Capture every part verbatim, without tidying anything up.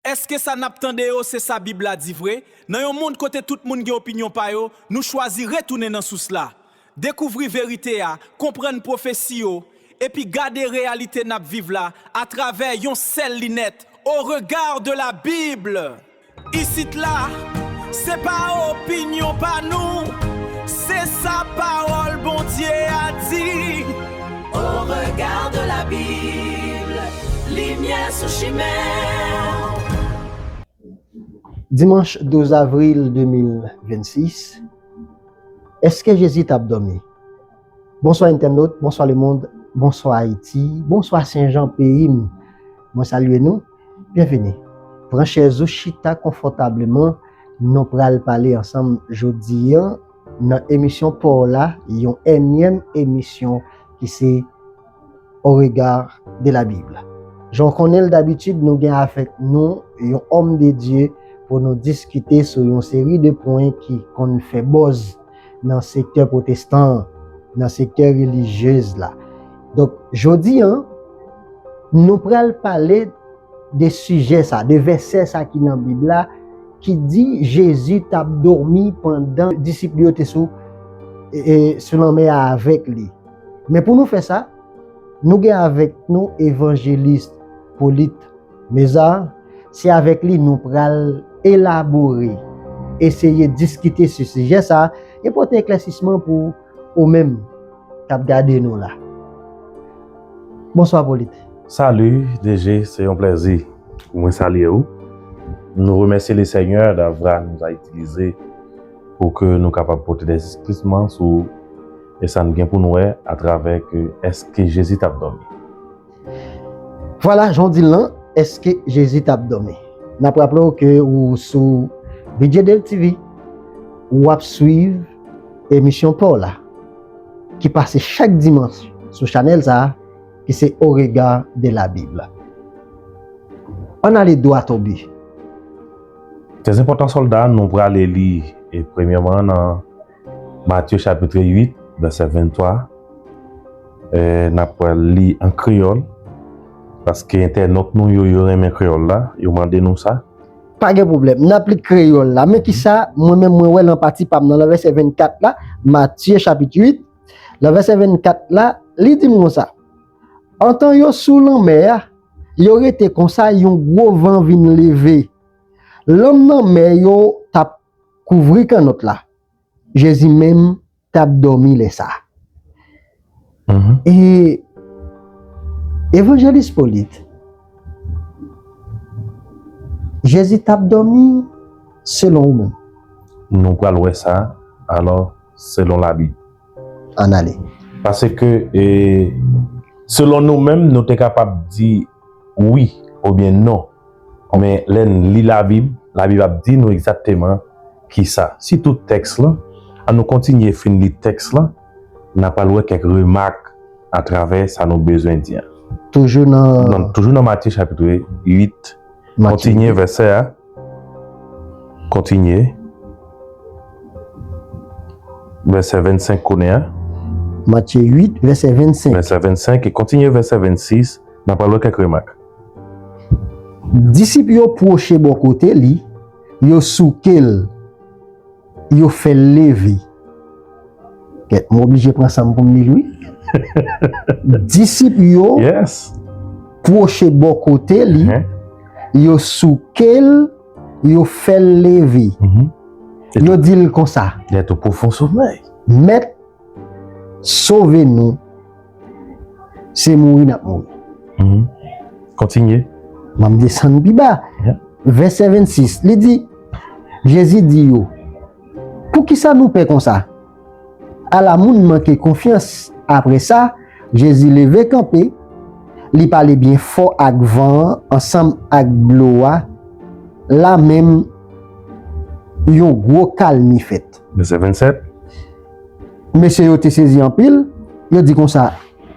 Èske sa n ap tande yo se sa Bib la di vre? Nan yon mond kote tout moun gen opinyon pa yo, nou chwazi retounen nan sous la, dekouvri verite a, konprann pwofesi yo, epi gade reyalite n ap viv la atravè yon sèl linèt, au regard de la Bible. Isit la, se pa opinyon pa nou, se sa pawòl Bondye a di. Au regard de la Bible, limyè sou chimen w. Dimanch douz avril de mil vennsis, èske Jezi t ap dòmi? Bonswa entènot, bonswa lemonn, bonswa Ayiti, bonswa Senjan peyi m. Mwen salye nou, byenveni. Pran chèz ou, chita konfòtableman, nou pral pale ansanm jodi a nan emisyon pa w la, yon ènyèm emisyon ki se Au regard de la Bible. Jan w konnen l dabitid, nou gen avèk nou yon òm de Dye pou nou diskite sou yon seri de pwen ki konn fè buzz nan sektè pwotestan an, nan sektè relijyez la. Donk, jodi a, nou pral pale de sijè sa, de vèsè sa ki nan Bib la, ki di Jezi t ap dòmi pandan disip li yo te sou, e, e, sou lanmè a avèk li. Men pou nou fè sa, nou gen avèk nou evanjelis Polit Meza, se avèk li nou pral elabore, eseye diskite sou sijè sa a e pote eklèsisman pou ou menm k ap gade nou la. Bonswa, Polit. Salut, D J, se yon plèzi pou mwen salye w. Nou remèsye le Seigneur d'avoir nous a utilisé pou ke nou kapab pote des esplisitasyon sou e sa n gen pou n wè atravè ke èske Jezi t ap dòmi. Vwala, jan w di l lan, èske Jezi t ap dòmi? N ap raple w ke ou sou B J D L T V, w ap swiv emisyon pa w la, ki pase chak dimanch sou chanèl sa a, ki se Au regard de la Bible. Ann ale dwat o bi. Trè enpòtan, sòlda, nou prale li, e premyèman nan Matye chapit uit, vèsè venntwa, e, n ap pral li an kreyòl, paske entènot nou yo, yo renmen kreyòl la, yo mande nou sa. Pa gen pwoblèm, n ap li kreyòl la. Men kisa, mwen menm, mwen wè nan pati pa m nan, nan vèsè vennkat la, Matye chapit uit, nan vèsè vennkat la, li di m konsa, antan yo sou lanmè a, yo rete konsa, yon gwo van vin leve. Lanm nan mè yo t ap kouvri kannòt la. Jezi menm t ap dòmi lè sa a. Mhm. E evanjelis Polit, Jezi t ap dòmi selon ou menm? Nou pral wè sa, alò, selon Labib. Ann ale. Paske, e, selon nou menm, nou te kapab di wi oubyen non. Men lè n li Labib, Labib ap di nou egzakteman kisa. Sitou tèks lan, ann nou kontinye fin li tèks lan, n a pral wè kèk remak atravè sa nou bezwen di a. Toujou nan... Non, toujou nan Matye chapit uit, Matye kontinye uit. Vèsè a. Kontinye. Vèsè vennsenk kounye a. Matye uit, vèsè vennsenk. Vèsè vennsenk e kontinye vèsè vennsis, n a pral wè kèk remak. Disip yo pwoche bò kote li, yo souke l, yo fè l leve. Kèt, m oblije pran san m pou m li l, wi. Disip yo... Yes. Pwoche bò kote li, uh-huh, yo souke l, yo fè l leve. Mhm. Yo di l konsa, il est au profond sommeil. Mèt, sove nou, se mouri n ap mouri. Mhm. Kontinye. M ap desann pi ba. Yeah. Vèsè vennsis, li di, Jezi di yo, poukisa nou pè konsa? Ala moun manke konfyans! Apre sa, Jezi leve kanpe, li pale byen fò ak van an ansanm ak dlo a, lamenm yon gwo kalmi fèt. Vèsè vennsèt. Mesye yo te sezi anpil, yo di konsa,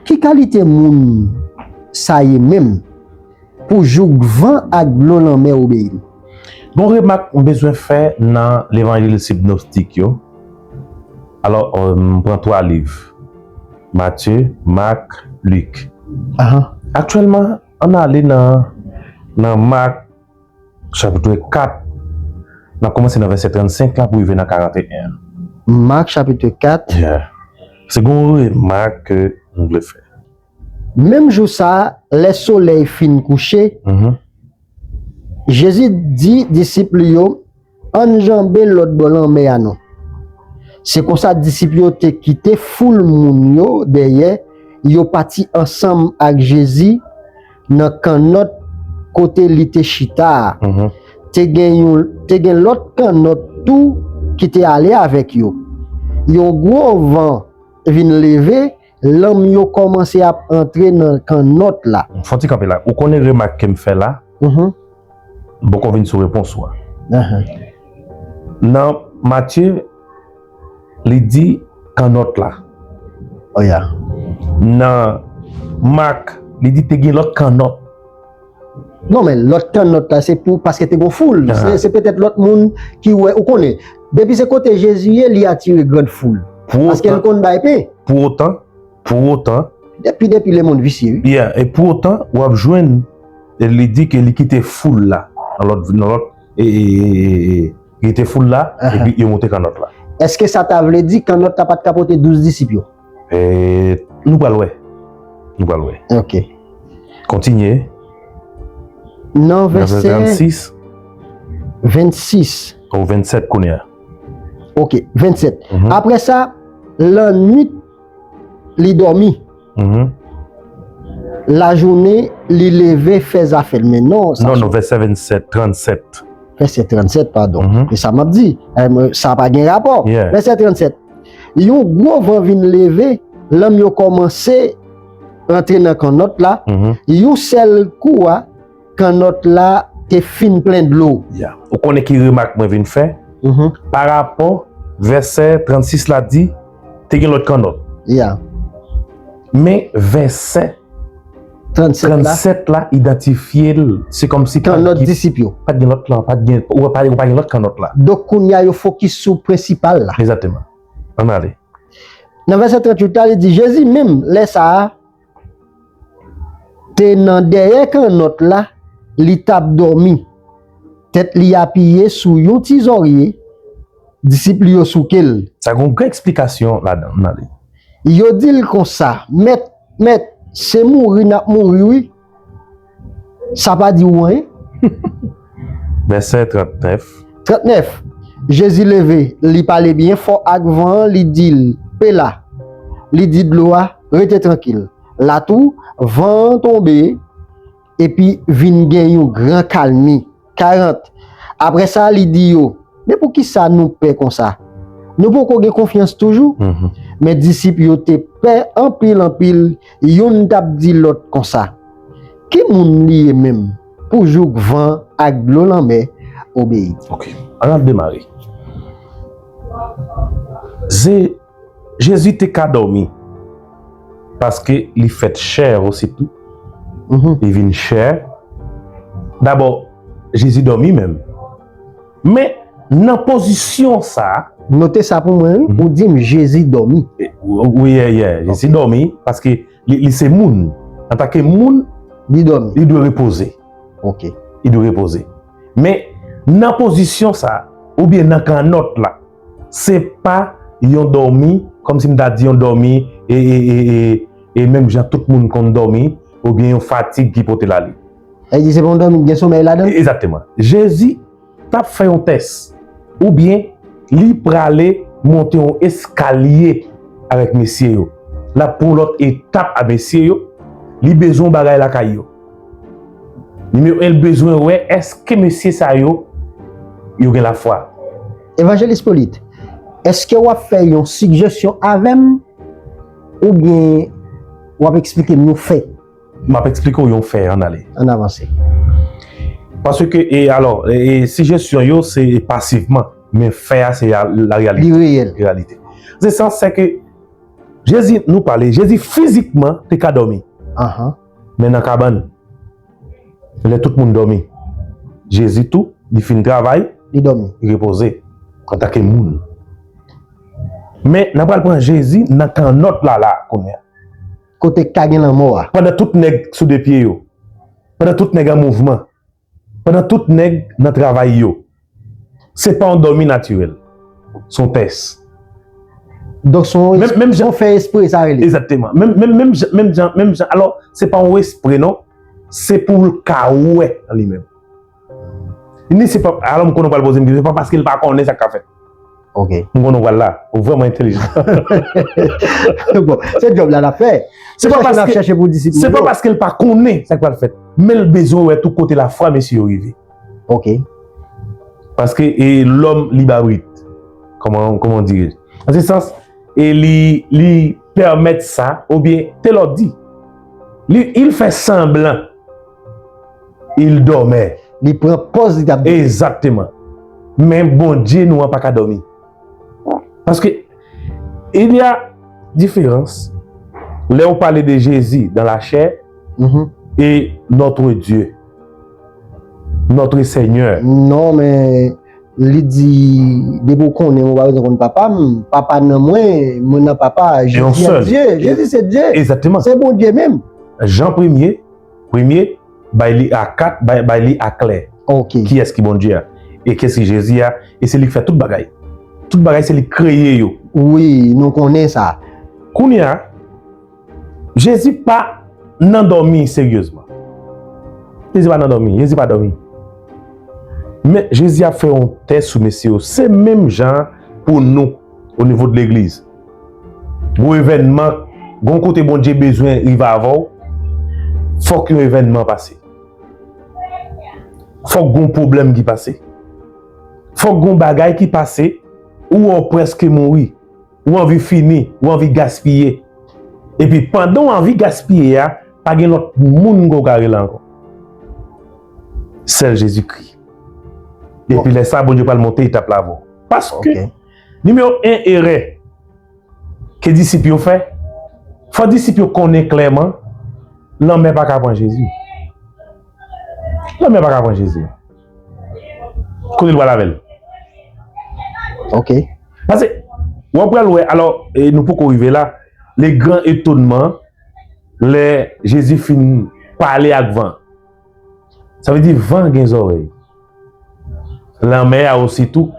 ki kalite moun sa ye menm, pou jouk van ak dlo lanmè obeyi l? Gon remak m bezwen fè nan levanjil sinoptik yo. Alò, euh, m pran twa liv. Matye, Mak, Lik. Ahan. Aktyèlman, ann ale nan, nan Mak, Chapit kat, n ap kòmanse nan vèsè trannsenk la pou rive nan karanteyen. Mak chapit kat. Yeah. Se gen yon remak ke m vle fè. Menm jou sa a, lè solèy fin kouche, Mhm. Jezi di disip li yo, ann janbe lòt bò lanmè a non. Se konsa disip yo te kite foul moun yo dèyè, yo pati ansanm ak Jezi nan kannòt kote li te chita a. Mhm. Te gen yon, te gen lòt kannòt tou ki te ale avèk yo. Yon gwo van vin leve, lanm yo kòmanse ap antre nan kannòt la. Fò n ti kanpe la. Ou konnen remak ke m fè la? Mhm. M poko vin sou repons ou a. Ahan. Nan Matye, li di kannòt la. Oh, yeah. Nan Mak, li di te gen lòt kannòt. Non, men lòt kannòt la, se pou, paske te gon foul. Ahan. Se, se petèt lòt moun ki wè, ou konnen. Depi se kote Jezi ye, li atire grann foul. Paske l konn bay pen. Pou otan, pou otan. Depi, depi lemonn visye, wi. Yeah, e pou otan, w ap jwenn, e li di ke li kite foul la. Nan lòt, nan lòt, e, e, e, e, e, li kite foul la, Ahan. Epi yo monte kannòt la. Èske sa ta vle di kannòt la pa t ka pote douz disip yo? E, nou pral wè. Nou pral wè. Ok. Kontinye. Nan vèsè trannsis. Vennsis. Ou vennsèt kounye a. Ok, vennsèt. Mhm. Apre sa, lannwit, li dòmi. Mhm. Lajounen, li leve, fè zafè l. Men non, sa Non, non, vèsè vennsèt, trannsèt. Vèsè trannsèt, padon. Mhm. E sa m ap di. Eh, mwen, sa pa gen rapò. Yeah. Vèsè trannsèt. Yon gwo van vin leve, lanm yo kòmanse rantre nan kannòt la. Mhm. Yon sèl kou a, kannòt la te fin plen dlo. Ya. Ou konnen ki remak mwen vin fè? Mhm. Pa rapò vèsè trannsis la di, te gen lòt kannòt. Ya. Men vèsè Trannsèt la. Trannsèt la idantifye l, se kòmsi pa t Kannòt gen, disip yo. Pa t gen lòt la, pa t gen, ou pa, ou pa gen lòt kannòt la. Donk, kounye a, yo fokis sou prensipal la. Egzakteman. Ann ale. Nan vèsè trannwit la, li di, Jezi menm, lè sa a, te nan dèyè kannòt la, li t ap dòmi. Tèt li apiye sou yon ti zòrye, disip li yo souke l. Sa gen yon gran eksplikasyon ladan, ann ale. Yo di l konsa, Mèt, Mèt, se mouri n ap mouri, wi. Sa pa di w anyen? Vèsè trannèf. Trannèf. Jezi leve, li pale byen fò ak van an, li di l, Pe la. Li di dlo a, Rete trankil. La tou, van an tonbe, epi vin gen yon gran kalmi. Karant. Apre sa, li di yo, Men poukisa nou pè konsa? Nou poko gen konfyans toujou? Mhm. Men disip yo te pè anpil, anpil, youn t ap di lòt konsa, Ki moun li ye menm pou jouk van ak dlo lanmè obeyi? Ok. Ann ap demare. Se Jezi te ka dòmi paske li fèt chè osi tou. Mhm. Li vin chè. Dabò, Jezi dòmi menm. Men, nan pozisyon sa a, Note sa pou mwen, wi. Mhm. Ou di m Jezi dòmi. E, wi, wi, yeah, yeah. Jezi Ok. dòmi paske li, li se moun. Antanke moun, Li dòmi. li dwe repoze. Ok. Li dwe repoze. Men, nan pozisyon sa a, oubyen nan kannòt la, se pa yon dòmi, kòmsi m ta di yon dòmi, e, e, e, e, e menm jan tout moun konn dòmi, oubyen yon fatig ki pote l ale. Sa vle di se pa yon dòmi ki gen somèy ladan l? E, egzakteman. Jezi t ap fè yon tès, oubyen li prale monte yon eskalye avèk mesye yo. L ap pran yon lòt etap a mesye yo, li bezwen yon bagay lakay yo. Nimewo en, l bezwen wè èske mesye sa yo, yo gen lafwa. Evanjelis Polit, èske w ap fè yon sigjesyon avè m oubyen w ap eksplike m yon fè? M ap eksplike w yon fè, ann ale. Ann avanse. Paske, e alò, e, e, sijesyon yo, se pasivman, men fè a, se a, la reyalite. Li reyèl. Reyalite. Se sa, se ke Jezi, nou pale, Jezi fizikman te ka dòmi. Ahan. Men nan kabann, lè tout moun dòmi, Jezi tou, li fin travay, Li dòmi. li repoze, antanke moun. Men, n ap pral pran Jezi nan kannòt la, la, kounye a. Kote k ka gen lanmò a. Pandan tout nèg sou de pye yo. Pandan tout nèg an mouvman. Pandan tout nèg nan travay yo. Se pa yon dòmi natirèl. Se yon tès. Donk, se yon fè espre, sa rele. Egzakteman. Menm jan, menm jan, alò, se pa yon espre, non. Se pou l ka wè li menm. Ni se pa, alò, m konnen w pral poze m kesyon, se pa paske l pa konnen sa k ka fèt. Ok. M konnen w pral la. Ou vrèman entelijan. Bon, se djòb la n ap fè. Se pa paske n ap chèche pou disiplin yo. Se pa paske l pa konnen sa k pral fèt. Men l bezwen wè tou kote lafwa mesye yo rive. Ok. Paske e lòm li babrit. Comment, comment dirais-je? Nan se sans, e li, li pèmèt sa, oubyen, te lòt di, li, il fait semblant, il dormait. Li pran pòz li t ap dòmi. Egzakteman. Men Bondye nou an pa ka dòmi. Paske, il y a différence. Lè ou pale de Jésus dans la chair et notre Dieu, notre Seigneur. Non, men li di, depi w konnen mwen, w pa bezwen konn papa m, papa nan mwen, mwen nan papa, Jezi ap Dye, Jezi se Dye. Egzakteman. Se Bondye menm. Jan premye, premye, bay li a kat, bay, bay li a klè. Ok. Kiyès ki Bondye a? E kiyès ki Jezi a? E se li k fè tout bagay. Tout bagay se li k kreye yo. Wi, nou konnen sa. Kounye a, Jezi pa nan dòmi seryezman. Jezi pa nan dòmi, Jezi pa dòmi. Men Jezi ap fè yon tès sou mesye yo. Se menm jan pou nou, o nivo de legliz. Gon evènman, gon kote Bondye bezwen rive avè w, fòk yon evènman pase. Fòk gon pwoblèm ki pase. Fòk gon bagay ki pase, ou wè w prèske mouri. Ou anvi fini, ou anvi gaspiye. Epi pandan w anvi gaspiye a, pa gen lòt moun ke w ka rele ankò. Sèl Jezikri. Epi lè sa, Bondye pral monte etap la avè w. Paske, nimewo en erè ke disip yo fè, fò disip yo konnen klèman, lanmè pa ka pran Jezi. Lanmè pa ka pran Jezi. Kote l pral avè l? Ok. Paske, w ap pral wè, alò, e nou poko rive la, le gran etonman, lè Jezi fin pale ak van. Sa vle di van gen zòrèy. Lanmè a osi tou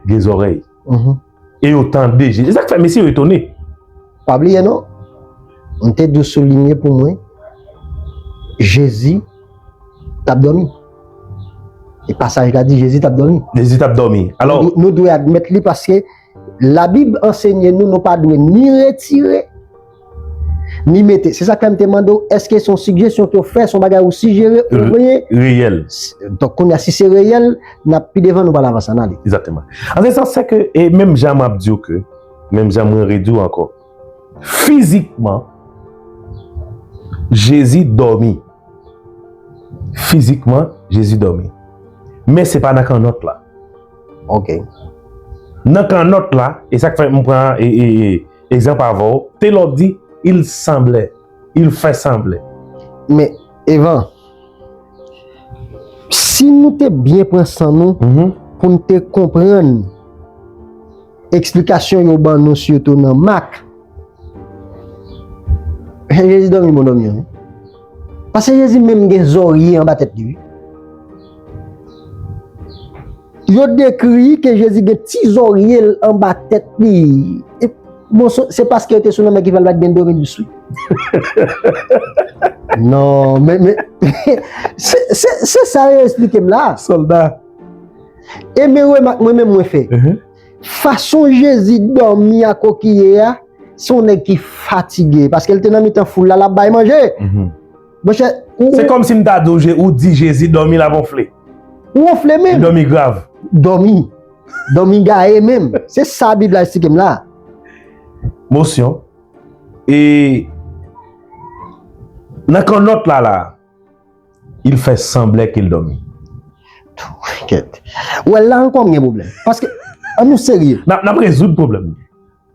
gen zòrèy. E yo tande Jezi. E sa k fè mesye yo etone. Pa bliye non, m te dwe soulinye pou mwen, Jezi t ap dòmi. E pasaj la di Jezi t ap dòmi. Jezi t ap dòmi. Alò, nou, nou dwe admèt li paske Labib ansenye nou, nou pa dwe ni retire, ni mete. Se sa k fè m te mande w, èske se yon sigjesyon ke w fè, se yon bagay ou sijere, oubyen reyèl? Donk, kounye a, si se reyèl, n ap pi devan, nou pral avanse, ann ale. Egzakteman. An se sans, se ke, e menm jan m ap di w ke, menm jan mwen redi w ankò, fizikman, Jezi dòmi. Fizikman, Jezi dòmi. Men se pa nan kannòt la. Ok. Nan kannòt la, e sa k fè m pran e, e, e, egzanp avè w, Telor di, il semblait, il fait semblant. Men, Evan, si nou te byen pran san nou, pou n te konprann eksplikasyon yo ban nou, sitou nan Mak, Jezi dòmi bon dòmi an wi. Paske Jezi menm gen zòrye anba tèt li wi. Yo dekri ke Jezi gen ti zòrye l anba tèt li. E, bon, se, se paske yo te sou lanmè ki fè l pa t gen domidous wi. Non, men, men, se, se, se sa yo eksplike m la. Sòlda. E men remak mwen menm mwen fè. Fason Jezi dòmi a kokiye a, se yon nèg ki fatige, paske l te nan mitan foul la, l ap bay manje. Monchè, ou, se kòmsi m ta di w, ou di Jezi dòmi, l ap wonfle. Ou wonfle menm. Dòmi grav. Dòmi. Dòmi gaye menm. Se sa Bib la eksplike m la. Mosyon. E nan kannòt la, la, il fait semblant qu'il dormit. Kèt. Ou wè la ankò m gen pwoblèm. Paske, ann nou serye. N ap, n ap rezoud pwoblèm.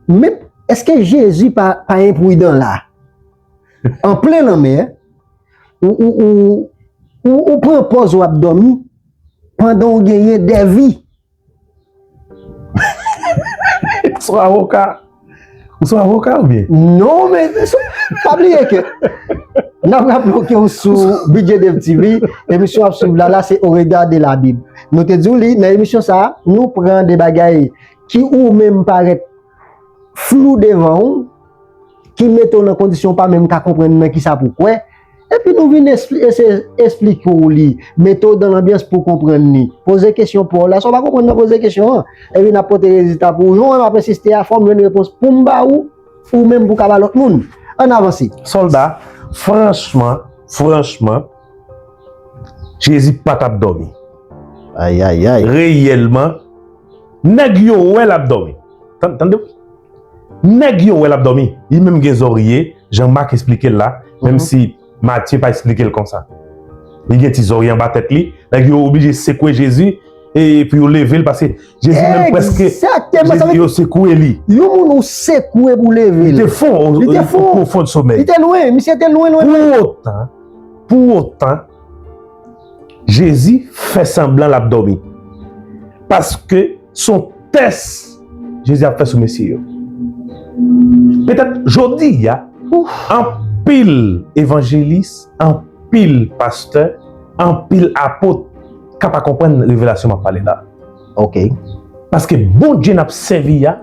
Men, èske Jezi pa, pa enpridan la? An plen lanmè, ou, ou, ou, ou, ou pran pòz w ap dòmi pandan w genyen dèvi. Ou se yon avoka. Ou se yon avoka oubyen? Non, men, pa bliye ke N ap raple w ke w sou Bidye Dev T V, emisyon w ap swiv la, la se Au regard de la Bible. Nou te di w li, nan emisyon sa a, nou pran de bagay ki ou menm parèt flou devan w, ki mete w nan kondisyon w pa menm ka konprann nan kisa pou w kwè, epi nou vin espli-, eseye esplike w li, mete w dan lanbyans pou w konprann li. Poze kesyon pa w la, sa w pa konprann nan poze kesyon an, epi n ap pote rezilta pou w. Jan w wè m ap ensiste a, fò m jwenn repons pou m ba ou, ou menm pou w ka ba lòt moun. Ann avanse. Sòlda, franchman, franchman, Jezi pa t ap dòmi. Ay, ay, ay. Reyèlman, nèg yo wè l ap dòmi. Tan-, tande wi. Nèg yo wè l ap dòmi. Li menm gen zòrye, jan Mak esplike l la, menm si Matye pa esplike l konsa. Li gen ti zòrye anba tèt li, nèg yo oblije sekwe Jezi e pou yo leve l, paske Jezi menm prèske, Egzakteman, sa vle di yo sekwe li. Yon moun ou sekwe pou leve l. Li te fon, li te fon, o pwofon somèy. Li te lwen, misye te lwen, lwen, lwen. Pou otan, pou otan, Jezi fè sanblan l ap dòmi. Paske se yon tès Jezi ap fè sou mesye yo. Petèt jodi a, anpil evanjelis, anpil pastè, anpil apot ka pa konprann revelasyon m ap pale la. Ok. Paske Bondye n ap sèvi a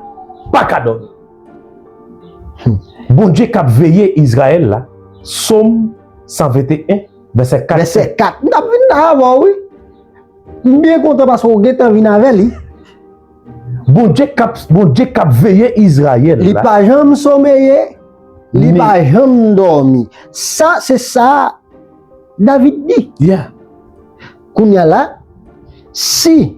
pa ka dòmi. Bondye k ap veye Izrayèl la, Sòm san venteyen, vèsè kat. Vèsè kat. M t ap vin la avè w, wi. M byen kontan paske w gentan vin avè li. Bondye k ap, Bondye k ap veye Izrayèl la. Li pa janm someye, li pa janm dòmi. Sa, se sa David di. Yeah. Kounye a la, si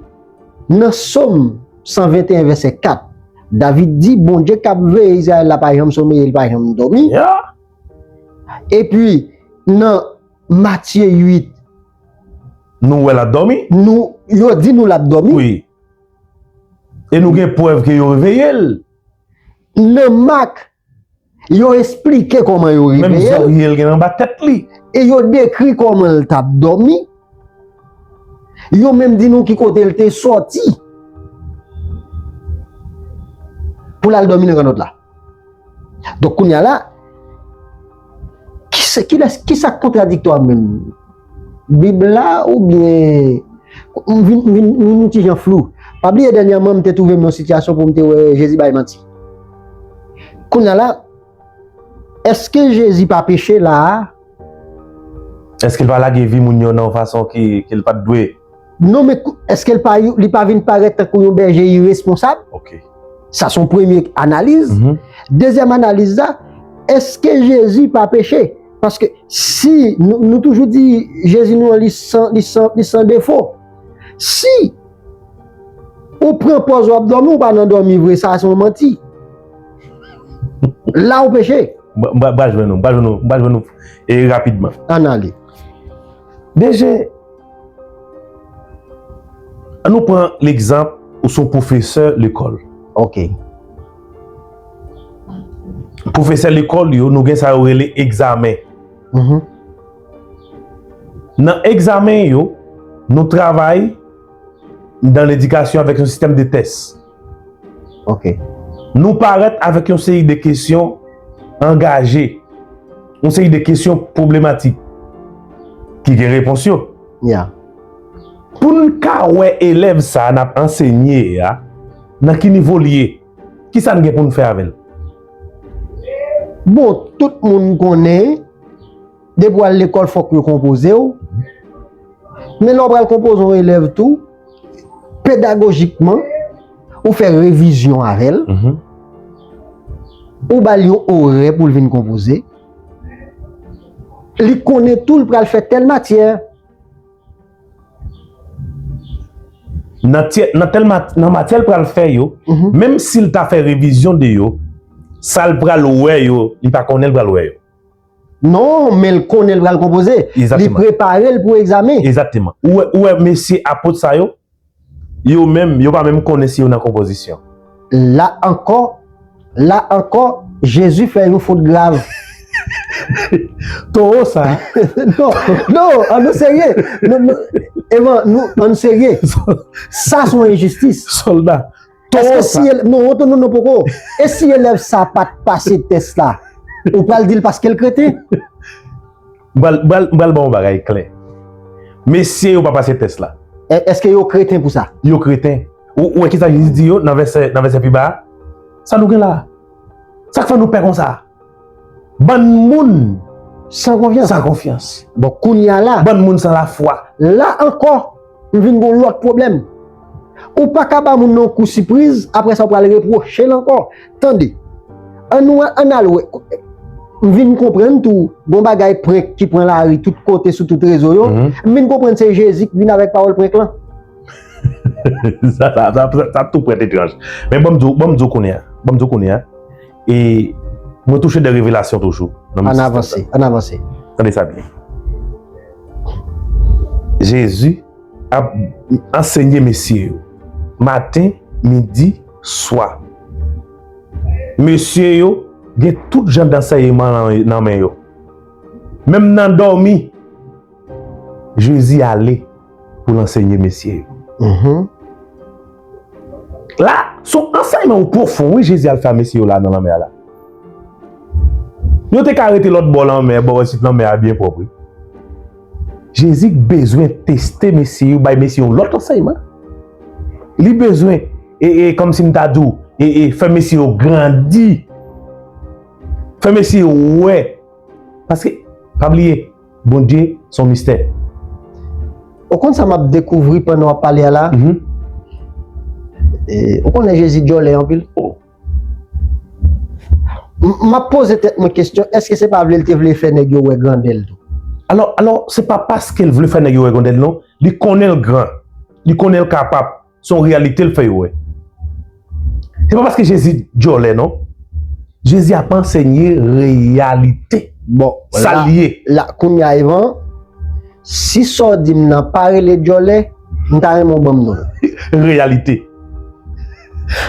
nan Sòm san venteyen vèsè kat, David di, Bondye k ap veye Izrayèl la pa janm someye, li pa janm dòmi. Yeah. Epi, nan Matye uit, nou wè l ap dòmi? Nou, yo di nou l ap dòmi. Wi. E nou gen prèv ke yo reveye l. Nan Mak, yo esplike kòman yo reveye l. Menm zòrye l gen anba tèt li. E yo dekri kòman l t ap dòmi. Yo menm di nou ki kote l te sòti pou l al dòmi nan grannòt la. Donk, kounye a la, kisa, kilès, kisa k kontradiktwa menm? Bib la oubyen m vin, m vin, m vin yon ti jan flou. Pa bliye dènyèman m te twouve m nan yon sitiyasyon pou m te wè Jezi bay manti. Kounye a la, èske Jezi pa peche la a? Èske l pa lage vi moun yo nan yon fason ki, ke l pa t dwe? Non, men kou-, èske l pa, li pa vin parèt tankou yon bèje iresponsab? Ok. Sa se yon premye analiz. Mhm. Dezyèm analiz la, èske Jezi pa peche? Paske si nou, nou toujou di Jezi nou an, li san, li san, li san defo. Si ou pran pòz w ap dòmi, ou pa nan dòmi vre, sa se yon manti. La ou peche. M, m, m pral jwenn ou, m pral jwenn ou, m pral jwenn ou, e, rapidman. Ann ale. Deje, ann nou pran legzanp ou se yon pwofesè lekòl. Ok. Pwofesè lekòl yo, nou gen sa yo rele egzamen. Mhm. Nan egzamen yo, nou travay nan ledikasyon avèk yon sistèm de tès. Ok. Nou parèt avèk yon seri de kesyon angaje, yon seri de kesyon pwoblematik ki gen repons yo. Ya. Pou n ka wè elèv sa a n ap ansenye a, nan ki nivo l ye, kisa n gen pou n fè avè l? Bon, tout moun konnen, depi w al lekòl, fòk yo konpoze w. Men lè w pral konpoze yon elèv tou, pedagojikman, ou fè revizyon avè l. Mhm. Ou ba l yon orè pou l vin konpoze. Li konnen tou l pral fè tèl matyè. Nan tyè-, nan tèl mat-, nan matyè l pral fè yo, mhm, menm si l ta fè revizyon de yo, sa l pral wè yo, li pa konnen l pral wè yo. Non, men l konnen l pral konpoze. Li, egzakteman, prepare l pou egzamen. Egzakteman. Ou wè, ou wè mesye apot sa yo, yo menm, yo pa menm konnen si yo nan konpozisyon. La ankò, la ankò, Jezi fè yon fot grav. Towo sa. Non, non, ann nou serye. Non, non, Evan, nou, ann nou serye. Sa se yon enjistis. Sòlda. Èske si elèv, non, non, non, non, poko. E si elèv sa pa t pase tès la, ou pral di l paske l kreten? M pral, m pral, m pral ba w yon bagay klè. Mesye yo pa pase tès la. È-, èske yo kreten pou sa? Yo kreten. Ou, ou wè kisa Jezi di yo nan vèsè, nan vèsè pi ba a? Sa nou gen la a? Sa k fè nou pè konsa? Bann moun san konfyans. San konfyans. Bon, kounye a la, bann moun san lafwa. La ankò, m vin gon lòt pwoblèm. Ou pa ka ba moun nan yon kou sipriz, apre sa ou pral repwoche l ankò. Tande, ann, ann al wè. M vin konprann tou, gon bagay prank ki pran lari tout kote sou tout rezo yo. Mhm. M vin konprann se Jezi ki vin avèk pawòl prank lan. Sa, sa, sa, sa, sa tou prèt etranj. Men ban m di w, ban m di w kounye a. Ban m di w kounye a. E mwen touche de revelasyon toujou nan Ann avanse, ann avanse. Tande sa byen. Jezi ap ansenye mesye yo. Maten, midi, swa. Mesye yo gen tout jan dansèyman nan, nan men yo. Menm nan dòmi, Jezi ale pou l ansenye mesye yo. Mhm. La, se yon ansèyman pwofon, wi, Jezi al fè a mesye yo la nan lanmè a la. Yo te ka rete lòt bò lanmè, bò isit lanmè a byen pwòp, wi. Jezi bezwen teste mesye yo, bay mesye yo lòt ansèyman. Li bezwen, e, e, kòmsi m ta di w, e, e, fè mesye yo grandi. Fè mesye yo wè. Paske, pa bliye, Bondye se yon mistè. Ou konn sa m ap dekouvri pandan w ap pale a la? Mhm. E, ou konnen Jezi dyòlè anpil? Oh. M, m ap poze tèt mwen kesyon, èske se pa vle l te vle fè nèg yo wè grandè l tou? Alò, alò, se pa paske l vle fè nèg yo wè grandè l non, li konnen l gran, li konnen l kapab. Se yon reyalite l fè yo wè. Se pa paske Jezi dyòlè non. Jezi ap ansenye reyalite. Bon, sa l ye. La, kounye a, Evan, si sa w di m nan pa rele dyòlè, m ta renmen w ban m non l. Reyalite.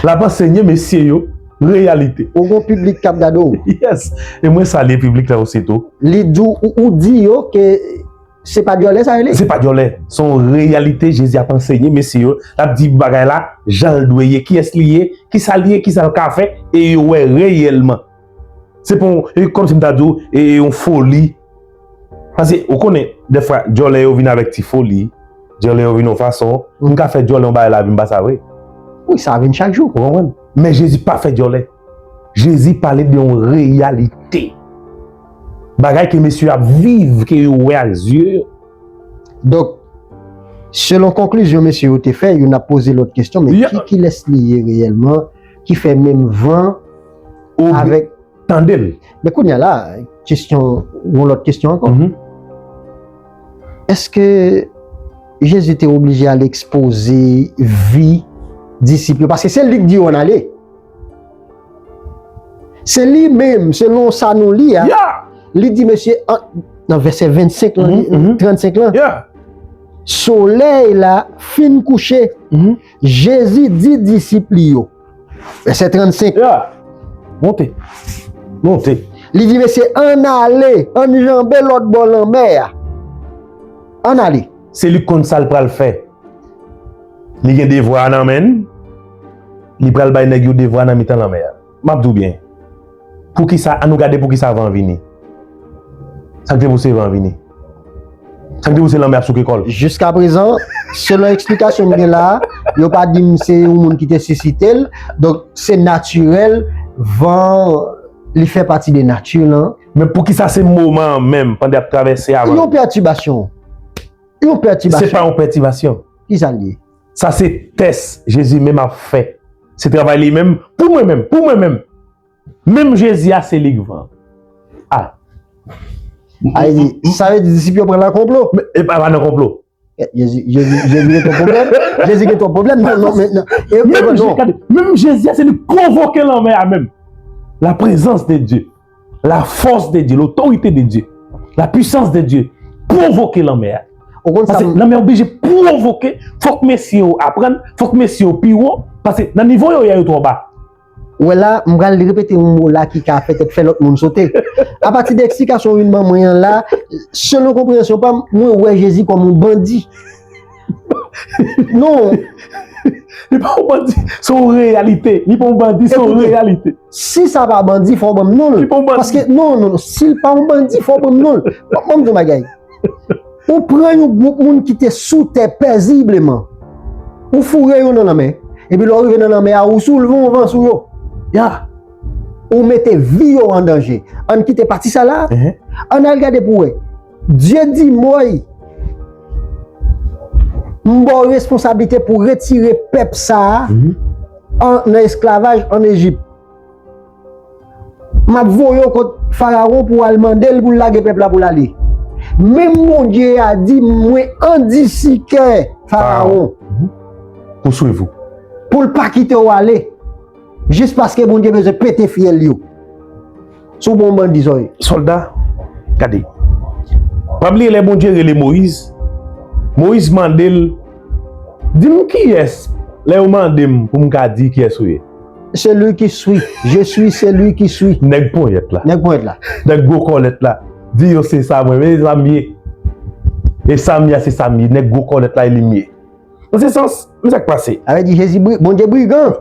L ap ansenye mesye yo reyalite. Ou gon piblik k ap gade w. Yes. E mwen salye piblik la osi tou. Li di w, ou, ou di yo ke se pa dyòlè sa rele? Se pa dyòlè. Se yon reyalite Jezi ap ansenye mesye yo. L ap di bagay la, jan l dwe ye, kiyès li ye, kisa l ye, kisa l ka fè, e yo wè reyèlman. Se pa yon, e kòmsi m ta di w, e, e yon foli. Paske, ou konnen, dèfwa, dyòlè yo vin avèk ti foli. Dyòlè yo vin yon fason. M ka fè dyòlè yon bagay lavi m pa sa vre. Wi, sa vin chak jou. Ou konprann? Men Jezi pa fè dyòlè. Jezi pale de yon reyalite. Bagay ke mesye ap viv, ke yo wè ak zye yo. Donk, selon konklizyon mesye yo te fè, youn ap poze lòt kesyon, men ki, kilès li ye reyèlman, ki fè menm van avèk. Tande l. Men kounye a la, kesyon, yon lòt kesyon ankò. Mhm. Èske Jezi te oblije al ekspoze vi disip yo? Paske se li k di yo ann ale. Se li menm, selon sa nou li a, li di mesye, an, nan vèsè vennsenk lan, mhm, mhm, trannsenk lan, solèy la fin kouche. Mhm. Jezi di disip li yo, vèsè trannsenk. Ya. Monte. Monte. Li di mesye, ann ale, ann janbe lòt bò lanmè a. Ann ale. Se li k konn sa l pral fè. Li gen devwa a nan men l. Li pral bay nèg yo devwa nan mitan lanmè a. M ap di w byen. Poukisa, ann nou gade poukisa van an vini. Sa k te pouse van an vini. Sa k te pouse lanmè ap souke kò l. Jiskaprezan, selon eksplikasyon m gen la a, yo pa di m se yon moun ki te sisite l. Donk, se natirèl, van an, li fè pati de nati lan. Men poukisa se moman an menm, pandan y ap travèse avan? Yon pètibasyon. Yon pètibasyon. Se pa yon pètibasyon. Kisa l ye? Sa se tès Jezi menm ap fè. Se travay li menm, pou mwen menm, pou mwen menm. Menm Jezi a, se li k van. A. Sa vle di disip yo pran nan konplo? Men, e pa, pa nan konplo. Jezi, Jezi, Jezi gen twòp pwoblèm. Jezi gen twòp pwoblèm. Non, non, men, non. E, e, menm, non. Gade, menm Jezi a, se li k pwovoke lanmè a menm. La présence de Dieu. La force de Dieu, l'autorité de Dieu, la puissance de Dieu pwovoke lanmè a. Ou konn sa. Paske lanmè a oblije pwovoke, fòk mesye yo aprann, fòk mesye yo pi wo, paske nan nivo yo ye a, yo twò ba. Ou wè la, m pral repete yon mo la ki ka petèt fè lòt moun sote. Apati de eksplikasyon ou vin ban mwen an la, selon konpreyansyon pa m, mwen wè Jezi kòm yon bandi. Non. Li pa yon bandi, se yon reyalite. Li pa yon bandi, se yon reyalite. Si sa pa bandi, fò w ban m non l. Li pa yon bandi. Paske, non, non, non, si l pa yon bandi, fò w ban m non l. Ban m di yon bagay. Ou pran yon gwoup moun ki te sou tè pezibleman. Ou foure yo nan lanmè. Epi lè w rive nan lanmè a, ou soulve yon van sou yo. Ya. Ou mete vi yo an danje. Ann kite pati sa la. Ann al gade pou wè. Dye di Moy, m ba w responsablite pou retire pèp sa a an, nan esklavaj ann Ejip. M ap voye w kot Farawon pou w al mande l pou l lage pèp la pou l ale. Menm Bondye a di mwen andisi kè Farawon. Pou swiv ou. Pou l pa kite w ale. Jis paske Bondye bezwen pete fyèl yo. Sou bon bandi sa w ye. Sòlda, gade. Pa bliye lè Bondye rele Moyiz, Moyiz mande l, di m kiyès lè yo mande m pou m ka di kiyès ou ye. Celui qui suit. Je suis celui qui suit. Nèg ponyèt la. Nèg ponyèt la. Nèg gwo kòlèt la. Di yo se sa mwen, men se sa m ye. E sa m ye, se sa m ye. Nèg gwo kòlèt la, e li m ye. Nan se sans, men sa k pase. Sa vle di Jezi bri-, Bondye brigan.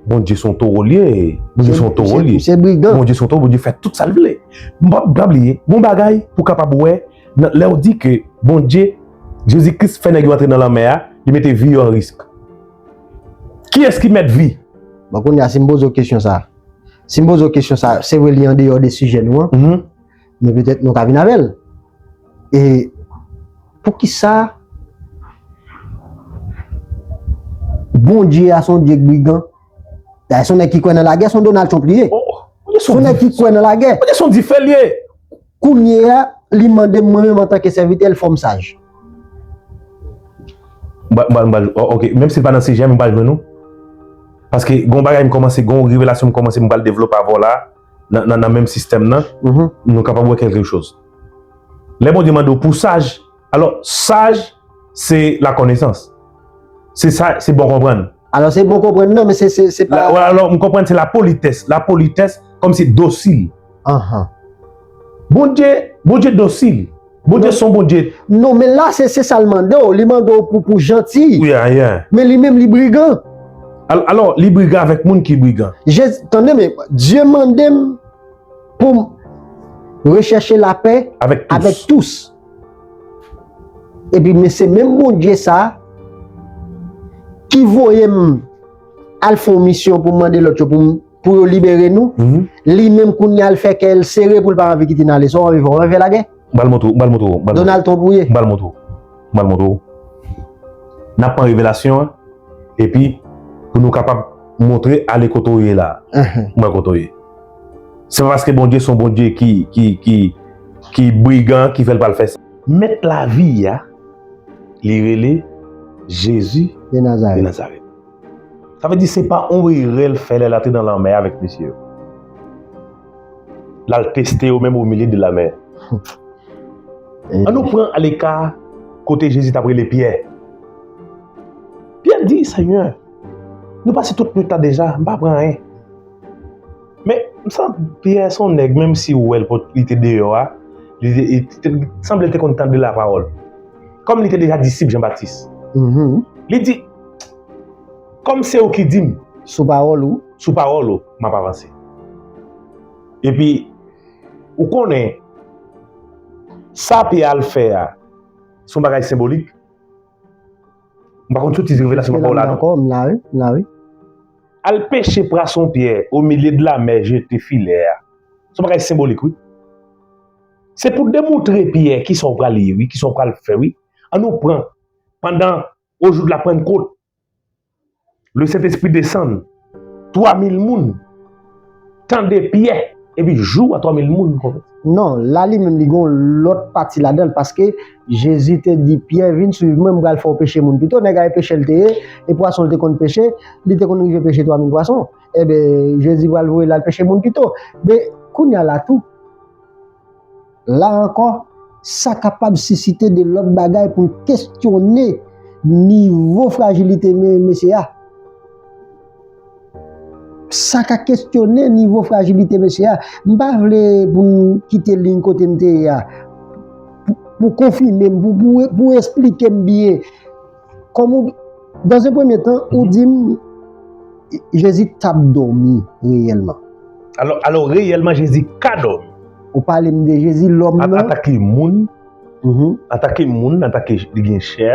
Bondye se yon towo l ye. Bondye se yon towo l ye. Se brigan. Bondye se yon towo, Bondye fè tout sa l vle. M pa, pa bliye, gon bagay pou kapab wè, nan, lè w di ke Bondye, Jezi Kris fè nèg yo antre nan lanmè a, li mete vi yo an risk. Kiyès ki mèt vi? Bon, kounye a, si m poze w kesyon sa, si m poze w kesyon sa, se vre li andeyò de sijè nou an, men petèt nou ka vin avè l. E poukisa Bondye a se yon Dye k brigan? Dayè, se yon nèg ki kwè nan lagè, se yon Donald Trump li ye. Se yon nèg ki kwè nan lagè. Bondye se yon dife l ye. Kounye a, li mande m, mwen menm antanke sèvitè l, fò m saj. M pral, m pral, m pral, o-, ok, menm si l pa nan sijè, men m pral jwenn ou. Paske gon bagay m kòmanse, gon revelasyon m kòmanse, m pral devlope avè w la, nan, nan, nan menm sistèm nan, nou kapab wè kèlke choz. Lè Bondye mande w pou saj, alò, saj, se lakonesans. Se sa, se bon konprann. Alò, se bon konprann, non, men se, se, se pa. La, alò, m konprann se lapolitès. Lapolitès, kòmsi dosil. Anhan. Bondye, Bondye dosil. Bondye se yon Bondye. Non, men la, se, se sa l mande w. Li mande w pou, pou janti. Yeah, yeah. Men li menm, li brigan. Al-, alò, li brigan avèk moun ki brigan. Jezi, tande, men, Dye mande m pou m rechèche lapè avèk tous. Avèk tous. Epi, men se menm Bondye sa a ki voye m al fè yon misyon pou m mande lòt yo pou m, pou yo libere nou. Li menm kounye a, l fè kè l sere pou l pa anvi kite n ale. Sa w anvi fè? W anvi fè lagè? M pral montre w, m pral montre w, m pral montre w. Donald Trump ou ye? M pral montre w. M pral montre w. N ap pran revelasyon an, epi pou nou kapab montre ale kote w ye la. M wè kote w ye. Se pa paske Bondye se yon Bondye ki, ki, ki, ki brigan ki fè l pral fè sa. Mèt lavi a, li rele Jezi de Nazarèt. Sa vle di se pa yon erè l fè lè l antre nan lanmè avèk mesye yo. L al teste yo menm o milye de lamè. An nou pran aleka kote Jezi t ap rele Pyè. Pyè di, Senyè, nou pase tout nwit la deja, m pa pran anyen. Men, m santi Pyè se yon nèg, menm si w wè l pot, li te deyò a, li te, li te, sanble l te konn tande lapawòl. Kòm li te deja disip Jan Batis, li di, kòm se ou ki di m, sou pawòl ou, sou pawòl ou, m ap avanse. Epi, ou konnen, sa Pyè al fè a, se yon bagay senbolik. M pa konn sou ti revelasyon m ap ba w la, non. M la, wi, m la, wi. Al peche pwason Pyè o milye de lamè, jete filè a. Se yon bagay senbolik, wi. Se pou demontre Pyè kisa w pral ye, wi, kisa w pral fè, wi. An nou pran, pandan o jou de la Pentecôte, le Saint-Esprit desann, twa mil moun tande Pyè, epi jou a twa mil moun konvèti. Non, la li menm li gon lòt pati ladan l, paske Jezi te di Pyè, vin swiv mwen, m pral fè w peche moun pito. Nèg la e pechè l te ye, e pwason l te konn peche, li te konn rive peche twa mil pwason. Ebyen, Jezi pral voye l al peche moun pito. Men, kounye a la tou, la ankò, sa kapab sisite de lòt bagay pou n kestyone nivo frajilite me-, mesye a. Sa ka kestyone nivo frajilite mesye a. M pa vle pou n kite liy kote m te ye a. Pou, pou konfime m, pou, pou, pou esplike m byen. Kòm ou, Dans un premier temps, ou di m Jezi t ap dòmi reyèlman. Alò, alò reyèlman, Jezi ka dòmi. Ou pale m de Jezi, lòm nan. Antanke moun, antanke moun, antanke li gen chè,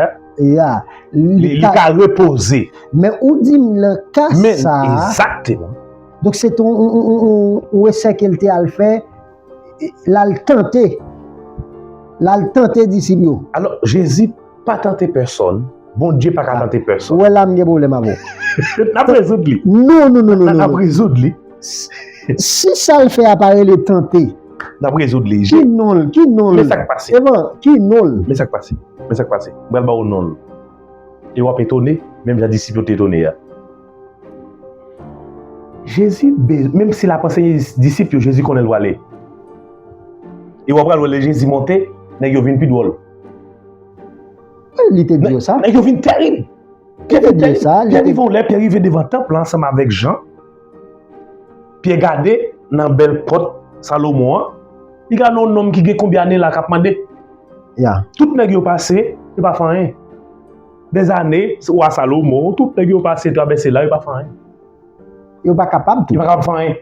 ya, li ka repoze. Men ou di m nan ka sa a. Egzakteman. Donk se te yon esè ke l te al fè, l al tante. L al tante disip yo. Alò, Jezi pa tante pèsòn. Bondye pa ka tante pèsòn. Ou wè la m gen pwoblèm avè w. N ap rezoud li. Non, non, non, non. N ap rezoud li. Si sa l fè a pa rele tante. N ap rezoud li. Ki non l? Ki non l? Men sa k pase. Evan, ki non l? Men sa k pase. Men sa k pase. M pral ba w non l. E w ap etone, menm jan disip yo te etone a. Jezi, menm si l ap anseye disip yo, Jezi konnen l prale. E w ap pral wè lè Jezi monte, nèg yo vin pi dwòl. Li te di yo sa. Nèg yo vin tèrib. Pyè vin tèrib. Pyè rive yon lè, Pyè rive devan tanp lan ansanm avèk Jan. Pyè gade nan bèl pòt Salomon an. Li gade yon nonm ki gen konbyen ane la k ap mande. Tout nèg yo pase, yo pa fè anyen. Dèzane, wa Salomon, tout nèg yo pase travèse la, yo pa fè anyen. Yo pa kapab tou. Yo pa kapab fè anyen.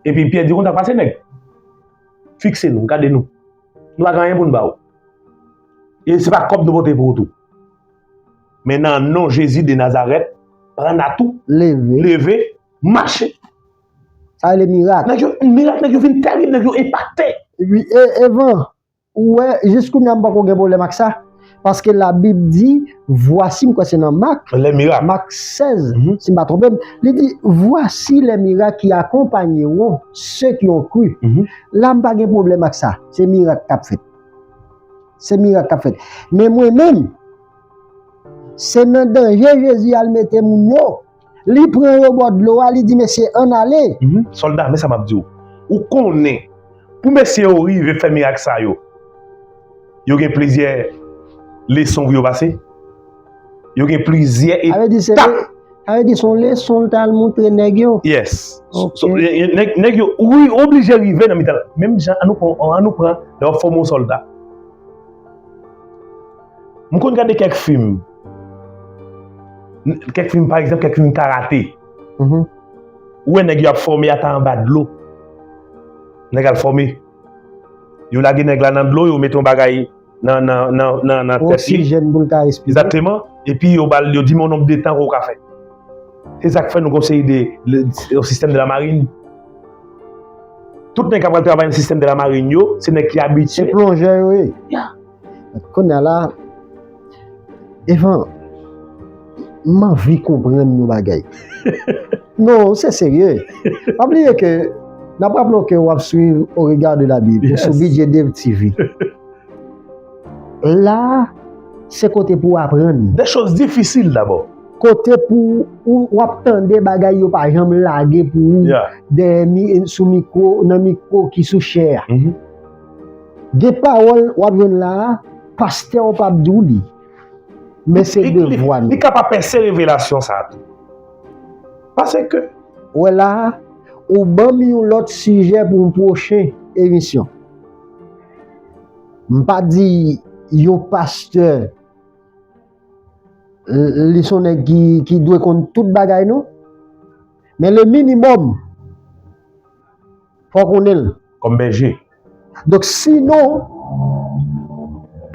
Epi Pyè di konsa, pase nèg. Fikse nou, gade nou. Nou pa gen anyen pou n ba w. E se pa kòb nou pote pou ou tou. Men nan non Jezi de Nazarèt, pran atou, leve, mache. Sa rele mirak. Nèg yo, mirak, nèg yo vin tèrib, nèg yo enpakte. Epi, Evan, ou wè, jis kounye a m poko gen pwoblèm ak sa. Paske Labib di, vwasi, m kwè se nan Mak, Mak sèz, si m pa twonpe m, li di, voici les miracles qui accompagneront ceux qui ont cru. La, m pa gen pwoblèm ak sa. Se mirak k ap fèt. Se mirak k ap fèt. Men mwen menm, se nan danje Jezi al mete moun yo. Li pran yo bò dlo a, li di, mesye, ann ale. Sòlda, men sa m ap di w. Ou konnen, pou mesye yo rive fè mirak sa yo, yo gen plizyè leson pou yo pase. Yo gen plizyè etap. Sa vle di se yon leson l t al montre nèg yo. Yes. Nèg yo, wi, oblije rive nan mitan. Menm jan, an nou pran, an nou pran lè w ap fòme yon sòlda. M konn gade kèk fim. Kèk fim, pa egzanp, kèk fim karate. Ou wè nèg yo ap fòme ata anba dlo. Nèg al fòme. Yo lage nèg la nan dlo, yo mete yon bagay nan, nan, nan, nan, nan tèt li. Oksijèn pou l ka respire. Egzakteman. Epi yo ba l, yo di men yon nonb de tan ke w ka fè. Se sa k fè nou gen yon seri de, yon sistèm de la marine. Tout nèg k ap pral travay nan sistèm de la marine yo, se nèg ki abitye. Se plonjè yo ye. Kounye a la, Evan, m anvi konprann yon bagay. Non, se serye. Pa bliye ke, n ap raple w ke w ap swiv Au Regard de la Bible, ou sou Bidye Dev T V. La, se kote pou w aprann. Des choses difficiles d'abord. Kote pou ou, w ap tande bagay yo pa janm lage pou ou dèyè, sou mikwo, nan mikwo ki sou chè a. Gen pawòl w ap jwenn la a, pastè w p ap di w li. Men se devwa nou. Li ka pa pèse revelasyon sa a tou. Paske. Ou wè la a, ou ban m yon lòt sijè pou yon pwochen emisyon. M pa di yon pastè, li se yon nèg ki, ki dwe konn tout bagay non. Men le minimòm, fò w konnen l. Kòm bèje. Donk, sinon,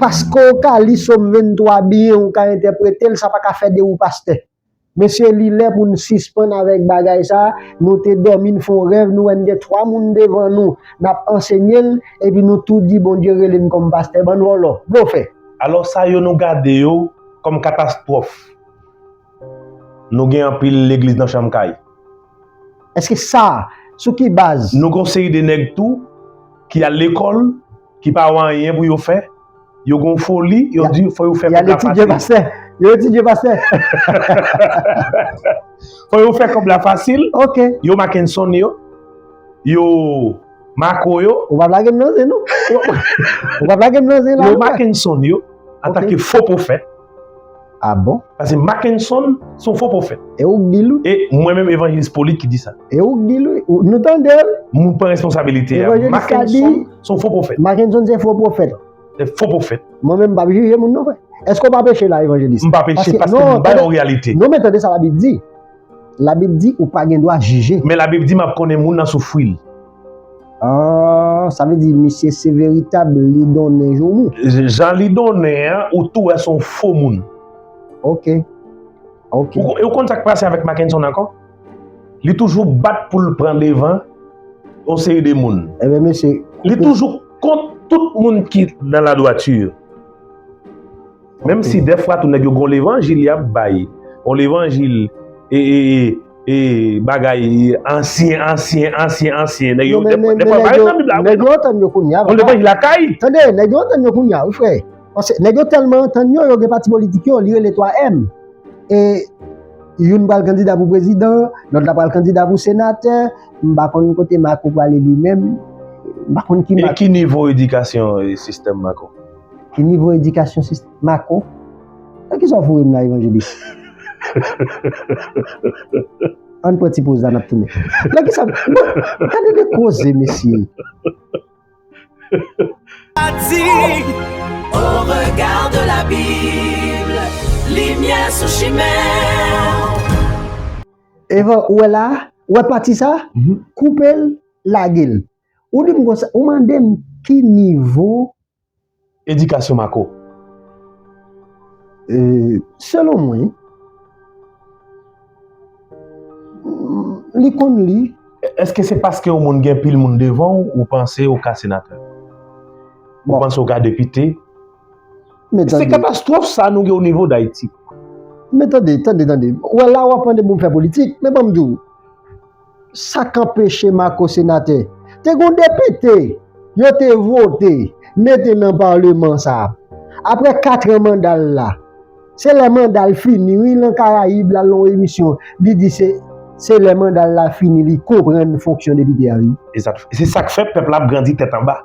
paske w ka li Sòm venntwa byen, ou ka entèprete l, sa pa ka fè de ou pastè. Mesye, li lè pou n sispann avèk bagay sa. Nou te dòmi, n fè yon rèv, nou wè n gen twa moun devan nou, n ap ansenye l, epi nou tou di Bondye rele n kòm pastè. Bann vòlò, blofè. Alò, sa yo nou gade yo kòm katastwòf. Nou gen anpil legliz nan chanm kay. Èske sa, sou ki baz? Nou gen yon seri de nèg tou ki al lekòl, ki pa wè anyen pou yo fè. Yo gen yon foli, yo di fò yo fè kòb la fasil. Yo etidye pastè. Yo etidye pastè. Fò yo fè kòb la fasil. Ok. Yo Mackenson yo. Yo Marco yo. Ou p ap lage m nan zen non. Ou p ap lage m nan zen la non. Yo Mackenson yo, antanke fo pwofèt. Ah bon? Paske Mackenson se yon fo pwofèt. E ou k di l wi. E mwen menm Evanjelis Polit ki di sa. E ou k di l wi. Nou tande l. Mwen pran responsabilite a. Mackenson se yon fo pwofèt. Mackenson se fo pwofèt. Se fo pwofèt. Mwen menm m p ap jije moun non frè. Èske w pa peche la, evanjelis? M pa peche paske, paske non, m bay yon reyalite. Non, men tande sa Labib di. Labib di ou pa gen dwa jije. Men Labib di m ap konnen moun nan sou fwi l. Ah, sa vle di misye se veritab, li donnen joumou. Jan li donnen an, ou tou wè se yon fo moun. Ok. Ok. Ou, ou konn sa k pase avèk Mackenson ankò? Li toujou bat pou l pran devan yon seri de moun. Ebyen, mesye. Li toujou kont tout moun ki nan ladwati. Menm si dèfwa tou nèg yo gon levanjil y ap bay, yon levanjil e, e, e, e bagay ansyen, ansyen, ansyen, ansyen. Nèg yo, dèfwa, dèfwa pa ret nan Bib la, wi, non. Nèg yo antann yo kounye a, papa. Yon levanjil lakay. Tande, nèg yo antann yo kounye a, wi, frè. Paske nèg yo tèlman antann yo, yo gen pati politik yo, li rele twa M. E youn pral kandida pou prezidan, lòt la pral kandida pou senatè. M pa konn kote Marco prale li menm. M pa konn ki Marco. E ki nivo edikasyon, e, sistèm Marco? Ki nivo edikasyon sistèm Marco? Nan kisa w foure m la, evanjelis? Ann pran ti poz la, n ap tounen. Nan kisa? Bon, gade de koze, mesye. Di, au regard de la Bible, limyè sou chimen. Evan, ou wè la, ou wè pati sa? Mhm. Koupe l, lage l. Ou di m konsa, ou mande m ki nivo edikasyon Marco. E, selon mwen, li konn li. Èske se paske yon moun gen pil moun devan w, ou panse ou ka senatè? Ou panse ou ka depite? Se katastwòf sa nou gen o nivo d Ayiti. Men tande, tande, tande. Ou wè la w ap mande moun fè politik, men ban m di w. Sa k anpeche Marco senatè? Te gon depite yo te vote mete nan palman sa. Apre kat an manda l la, se lè manda l fini, wi, lan Karayib la, lan yon emisyon, li di se, se lè manda l la fini, li konprann fonksyon depite a, wi. Egzat. Se sa k fè pèp la ap grandi tèt anba.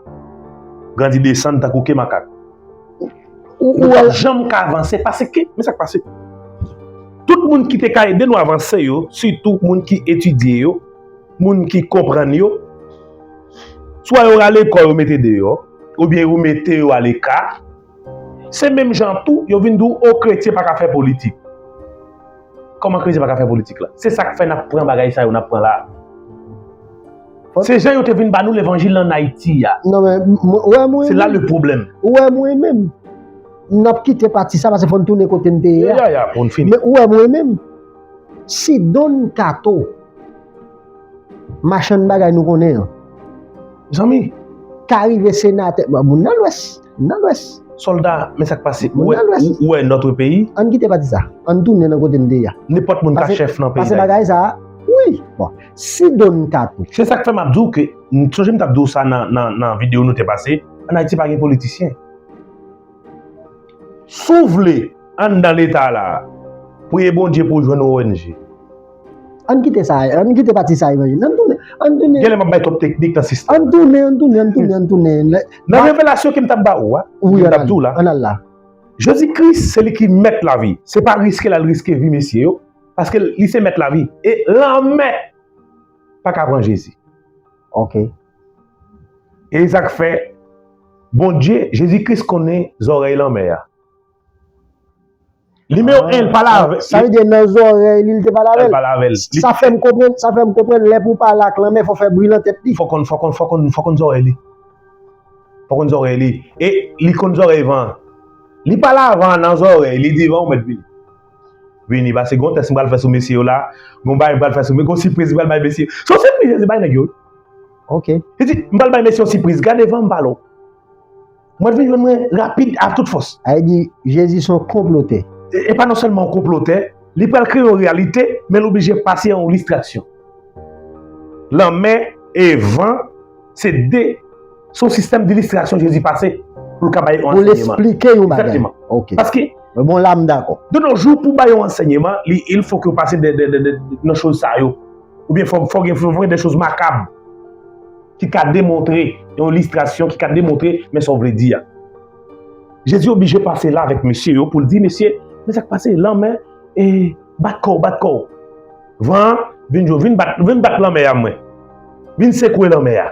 Grandi desann tankou ke makak. Ou, ou pa janm ka avanse, paske, men sa k pase. Tout moun ki te ka ede nou avanse yo, sitou moun ki etidye yo, moun ki konprann yo, swa yo rale kò yo mete deyò, oubyen yo mete yo aleka. Se menm jan tou, yo vin di w, o, kretyen pa ka fè politik. Kòman kretyen pa ka fè politik la? Se sa k fè n ap pran bagay sa yo n ap pran la. Se jan yo te vin ba nou levanjil ann Ayiti a. Non, men, m-, m-, ou wè mwen menm. Se la le problème. Ou wè mwen menm. N ap kite pati sa paske fò n tounen kote n te ye a. Ya, ya, ya, pou n fini. Men ou wè mwen menm. Si Don Kato, machann bagay nou konnen an. Zanmi. Ka rive senatè, bon, moun nan Lwès, moun nan Lwès. Sòlda, men sa k pase. Ou wè, ou, ou wè nòt peyi? Ann kite pati sa. Ann tounen nan kote n te ye a. Nenpòt moun ka chèf nan peyi Dayiti. Pase bagay sa, wi. Bon, si Don Kato. Se sa k fè m ap di w ke, m sonje m t ap di w sa nan, nan, nan videyo nou te pase, ann Ayiti pa gen politisyen. Si w vle, anndan Leta la, priye Bondye pou w jwenn yon O N G. Ann kite sa, ann kite pati sa, evanjelis. Ann tounen, ann tounen. Genlè m ap bay twòp teknik nan sistèm. Ann tounen, ann tounen, ann tounen, ann tounen. Nan revelasyon ke m t ap ba ou a, wi, m t ap di w la. Ann al la. Jezi Kris, se li ki mèt lavi. Se pa riske l al riske vi mesye yo, paske li se mèt lavi. E lanmè pa ka pran Jezi. Ok. E sa k fè, Bondye, Jezi Kris konnen zòrèy lanmè a. Nimewo en, l pale avè l. Sa vle di nan zòrèy li, li te pale avè l. L pale avè l. Sa fè m konprann, sa fè m konprann lè pou w pale ak lanmè, fò w fè bri nan tèt li. Fò konn, fò konn, fò konn, fò konn zòrèy li. Fò konn zòrèy li. E li konn zòrèy van an. Li pale a van an nan zòrèy, li di van an mèt vini. Vini, paske gon tès m pral fè sou mesye yo la, gon bagay m pral fè sou, gon sipriz m pral bay mesye. Se yon sipriz Jezi bay nèg yo. Ok. Li di, m pral bay mesye yon sipriz, gade van m pale w. Mwen vin jwenn mwen rapid ak tout fòs. Sa vle di, Jezi se yon konplotè. E, e pa non sèlman yon konplotè, li pral kreye yon reyalite, men l oblije pase yon listraksyon. Lanmè e van, se de, se yon sistèm de listraksyon Jezi pase pou l ka bay yon ansèyman. Pou l esplike yon bagay. Egzakteman. Ok. Paske, bon, la, m dakò. De nos jours, pou bay yon ansèyman, li, il faut que w pase de, de, de, de, nan choz sa yo. Oubyen fò, fò gen, fò gen de choz makab ki ka demontre, yon listrasyon ki ka demontre, men sa w vle di a. Jezi oblije pase la avèk mesye yo pou l di, mesye, men sa k pase, lanmè, e, bat kò w, bat kò w. Van an, vin jwe, vin bat, vin bat lanmè a mwen. Vin sekwe lanmè a.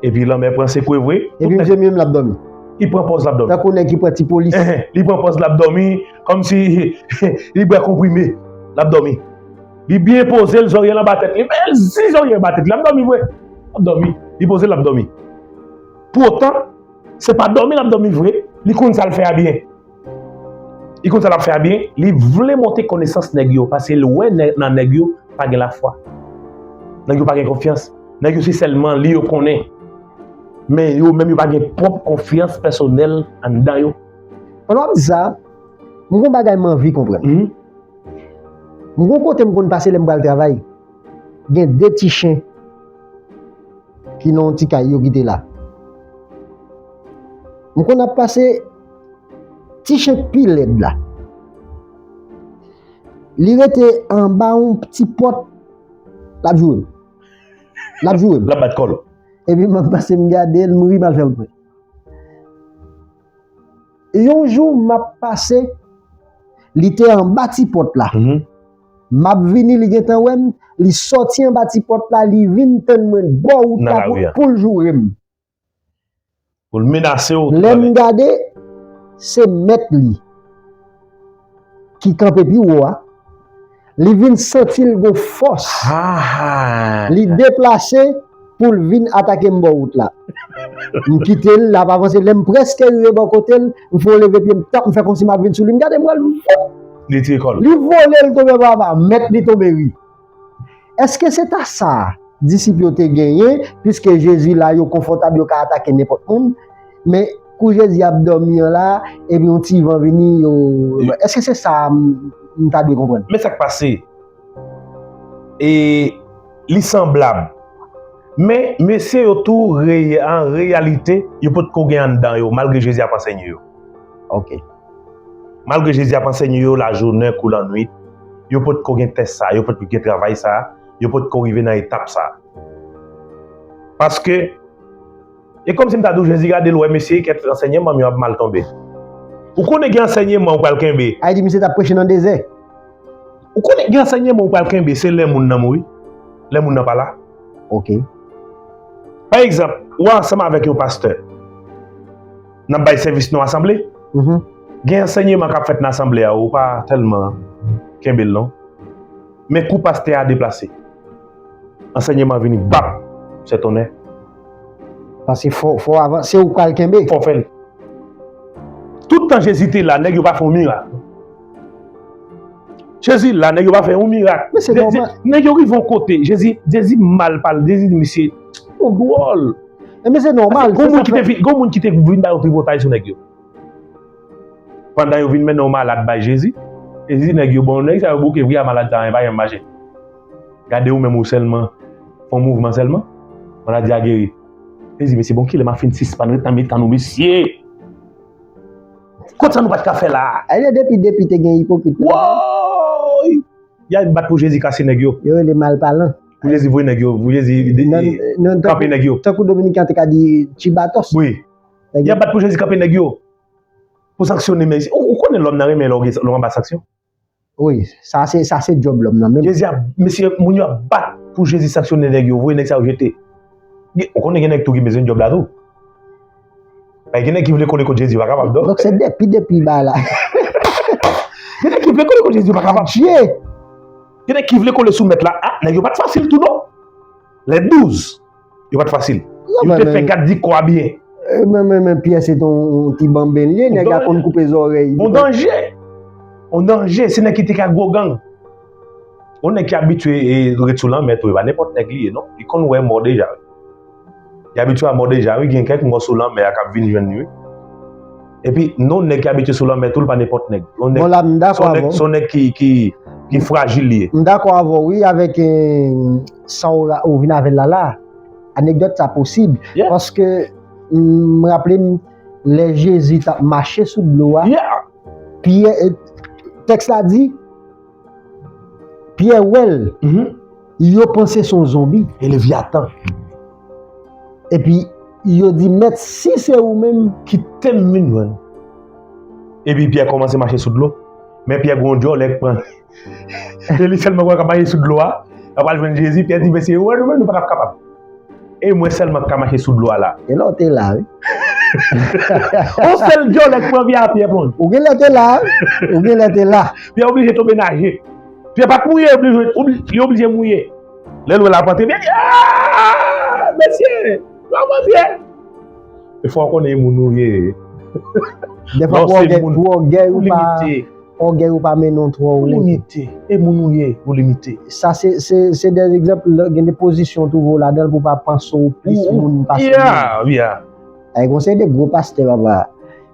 Epi lanmè pran sekwe vre. Epi misye menm l ap dòmi. Li pran pòz l ap dòmi. Tankou nèg ki pran ti polis. Li pran pòz l ap dòmi, kòmsi li bwè konprime, l ap dòmi. Li byen poze l, zòrye l anba tèt li. Men si zòrye anba tèt li, l ap dòmi vre. L ap dòmi. Li poze l, l ap dòmi. Poutan, se pa dòmi l ap dòmi vre, li konn sa l fè a byen. Li konn sa l ap fè a byen, li vle monte konesans nèg yo, paske l wè nan nèg yo pa gen lafwa. Nèg yo pa gen konfyans. Nèg yo se sèlman li yo konnen. Men yo menm yo pa gen pwòp konfyans pèsonèl anndan yo. Pandan w ap di sa, m gon bagay m anvi konprann. M gon kote m konn pase lè m pral travay. Gen de ti chen ki nan yon ti kay yo kite la. M konn ap pase ti chen k pi lèd la. Li rete anba yon ti pòt, l ap joure m. L ap joure m. L ap bat kò l. Epi m ap pase m gade l, m ri m al fè wout mwen. Yon jou m ap pase, li te anba ti pòt la. M ap vini, li gentan wè m, li sòti anba ti pòt la, li vin tann mwen bò wout la pou l joure m. Pou l menase w. Lè m gade, se mèt li ki kanpe pi wo a. Li vin santi l gon fòs. Li deplase pou l vin atake m bò wout la. M kite l, l ap avanse. Lè m prèske rive bò kote l, m fè yon leve pye, m tap, m fè kòmsi m ap vin sou li. M gade m wè l, voup! Li tire kò l. Li vole, l tonbe bò aba. Mèt li tonbe ri. Èske se ta sa disip yo te genyen, piske Jezi la, yo konfòtab, yo ka atake nenpòt moun? Men, kou Jezi ap dòmi an la, epi yon ti van vini, yo. Èske se sa m, m ta dwe konprann? Men sa k pase. E li sanblab. Men, mesye yo tou, reye-, an reyalite, yo potko gen anndan yo, malgre Jezi ap ansenye yo. Ok. Malgre Jezi ap ansenye yo lajounen kou lannwit, yo potko gen tès sa, yo potko gen travay sa, yo potko rive nan etap sa. Paske, e kòmsi m ta di w, Jezi gade l, wè mesye kèk ansèyman m yo ap mal tonbe. Ou konnen gen ansèyman ou pral kenbe. Sa vle di misye t ap preche nan dezè. Ou konnen gen ansèyman ou pral kenbe, se lè moun nan mouri, lè moun nan pa la. Ok. Pa egzanp, ou ansanm avèk yon pastè, n ap bay sèvis nan asanble. Gen ansèyman k ap fèt nan asanble a, ou pa tèlman kenbe l non. Men kou pastè a deplase, ansèyman vini, bap, se tonnè. Paske fò, fò avan, se ou k pral kenbe. Fò fè l. Tout tan Jezi te la, nèg yo pa fè yon mirak. Jezi la, nèg yo pa fè yon mirak. Men se nòmal. Nèg yo rive yon kote, Jezi, Jezi mal pale, Jezi di misye, ou dwòl. Men se nòmal. Gon moun ki te vin, gon moun ki te vin ba yo tripotay sou nèg yo. Pandan yo vin mennen yon malad bay Jezi, Jezi di nèg yo, bon, nèg sa yo bouke vre a, malad sa a pa janm mache. Gade ou menm ou sèlman, fè yon mouvman sèlman, maladi a geri. Jezi di, mesye, bon, kilè m ap fin sispann ret nan mitan nou, mesye? Kot sa nou pa t ka fè la a? Ebyen, depi, depi te gen ipokrit nan Woy! Y a bat pou Jezi kase nèg yo. Yo rele malpalan. Pou Jezi voye nèg yo, pou Jezi kanpe nèg yo. Tankou Dominiken an te ka di chibatos. Wi. Y a bat pou Jezi kanpe nèg yo. Pou sanksyone, men ou, ou konnen lòm nan renmen lè w anba sanksyon. Wi, sa se, sa se djòb lòm nan menm. Jezi ap, mesye, moun yo ap bat pou Jezi sanksyone nèg yo, voye nèg sa yo jete. Ou konnen gen nèg tou ki bezwen djòb la tou. Gen nèg ki vle kole kot Jezi, yo pa kapab non. Donk se depi, depi bagay la. Gen nèg ki vle kole kot Jezi, yo pa kapab. Gen nèg ki vle kole sou mèt la, a, nèg yo pa t fasil tou non. Lè douz, yo pa t fasil. Yo te fè gad di kwa byen. Men, men, men, Pyè se te yon ti banben li ye, nèg la konn koupe zòrèy. Yon danje. Yon danje, se nèg ki te ka gwo gang. Yon nèg ki abitye ret sou lanmè tou, e pa nenpòt nèg li ye non. Li konn wè mò deja. Li abitye a mò deja, wi, gen kèk mò sou lanmè a k ap vin jwenn li, wi. Epi, non, nèg ki abitye sou lanmè tou, li pa nenpòt nèg. Bon, la, m dakò avè w. Se yon nèg ki, ki, ki frajil li ye. M dakò avè w, wi, avèk sa w vin avè l la la. Anekdòt sa posib. Paske, m raple m, lè Jezi t ap mache sou dlo a, Pyè, tèks la di, Pyè wè l, yo panse se yon zonbi. E Levyatan. Epi, yo di, Mèt, si se ou menm. Kite m vin jwenn. Epi Pyè kòmanse mache sou dlo. Men Pyè gen yon djòlè k pran. E li sèlman kwè k ap mache sou dlo a. L ap al jwenn Jezi. Pyè di, Mesye, ou wè nou menm, nou pa t ap kapab. E mwen sèlman k ka mache sou dlo a la. E la w te la, wi. On sèl dyòlè k pran Pyè a, Pyè plonje. Ou gen lè te la, ou gen lè te la. Pyè oblije tonbe naje. Pyè pa t mouye, oblije, obli- li oblije mouye. Lè l wè l ap antre, Pyè di, "Ah, mesye, kòman Pyè?" E fò w konnen e moun ou ye. Dèfwa pou ògèy, pou ògèy ou pa, ògèy ou pa mennen w twò wo. Ou limite. E moun ou ye, ou limite. Sa se, se, se de egzanp, gen de pozisyon w twouve w ladan l pou w pa panse w plis moun pase moun. Yeah, yeah. Ay, gon seri de gwo pastè, papa.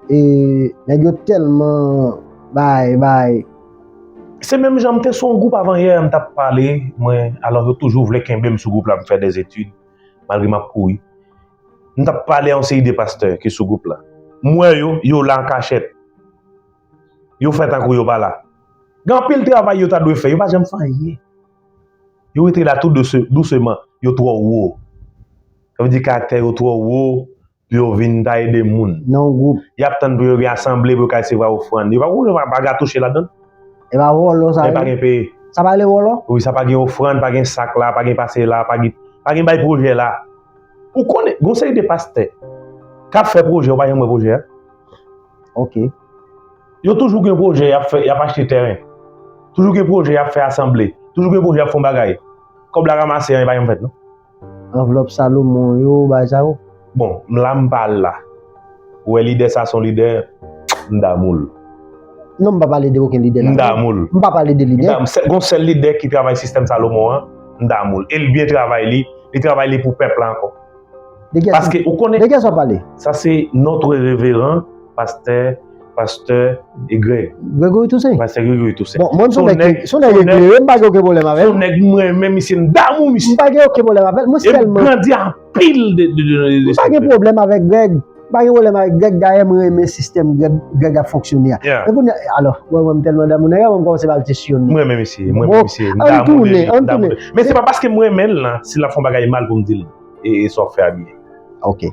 E nèg yo tèlman bay, bay. Se menm jan m te sou yon gwoup avan yè, m t ap pale, mwen, alò yo toujou vle kenbe m sou gwoup la, m fè de etid, malgre m ap kouri. M t ap pale a yon seri de pastè ki sou gwoup la. M wè yo, yo la an kachèt. Yo fè tankou yo pa la. Gen anpil travay yo ta dwe fè, yo pa janm fè anyen. Yo rete la tou douse- douseman, yo twò wo. Sa vle di karaktè yo twò wo pou yo vin ta ede moun. Nan yon gwoup. Y ap tann pou yo gen asanble pou yo ka resevwa ofrann. Yo pa, yo pa, pa ka touche ladan. E pa vòlò sa. E pa gen peye. Sa pa rele vòlò? Wi, sa pa gen ofrann, pa gen sak la, pa gen pase la, pa gen, pa gen bay pwojè la. Ou konnen, gon seri de pastè k ap fè pwojè, ou pa janm wè pwojè a. Ok. Yo toujou gen pwojè, y ap fè, y ap achte tèren. Toujou gen pwojè, y ap fè asanble. Toujou gen pwojè, y ap fè yon bagay. Kòb la ranmase an, e pa janm fèt, non. Anvlòp Salomon yo, bagay sa yo. Bon, m la, m pa al la. Ou wè lidè sa se yon lidè, m damou l. Non, m pa pale de okenn lidè la. M damou l. M pa pale de lidè. M damou l. Gon sèl lidè ki travay sistèm Salomon an, m damou l. E l byen travay li, li travay li pou pèp la ankò. De kiyès, paske ou konnen, de kiyès w ap pale? Sa se notre révérend, pastè, pastè e Greg. Gregory Toussaint? Pastè Gregory Toussaint. Bon, mwen, se yon nèg, se yon nèg eklere, m pa gen okenn pwoblèm avè l. Se yon nèg mwen renmen, misye, m damou misye. M pa gen okenn pwoblèm avè l. Mwen sèlman. E m grandi anpil de, de, de, de, de. M pa gen pwoblèm avèk Greg. M pa gen pwoblèm avèk Greg, dayè, mwen renmen sistèm Greg, Greg ap fonksyone a. Yeah. Men kounye a, alò, mwen, mwen, m tèlman damou nèg la, mwen kòmanse pral te siyone. Mwen renmen misye, mwen renmen misye. M damou de li, m damou de li. Men se pa paske m renmen l lan, si l ap fè yon bagay mal pou m di l, e, e sa w fè a byen. Ok.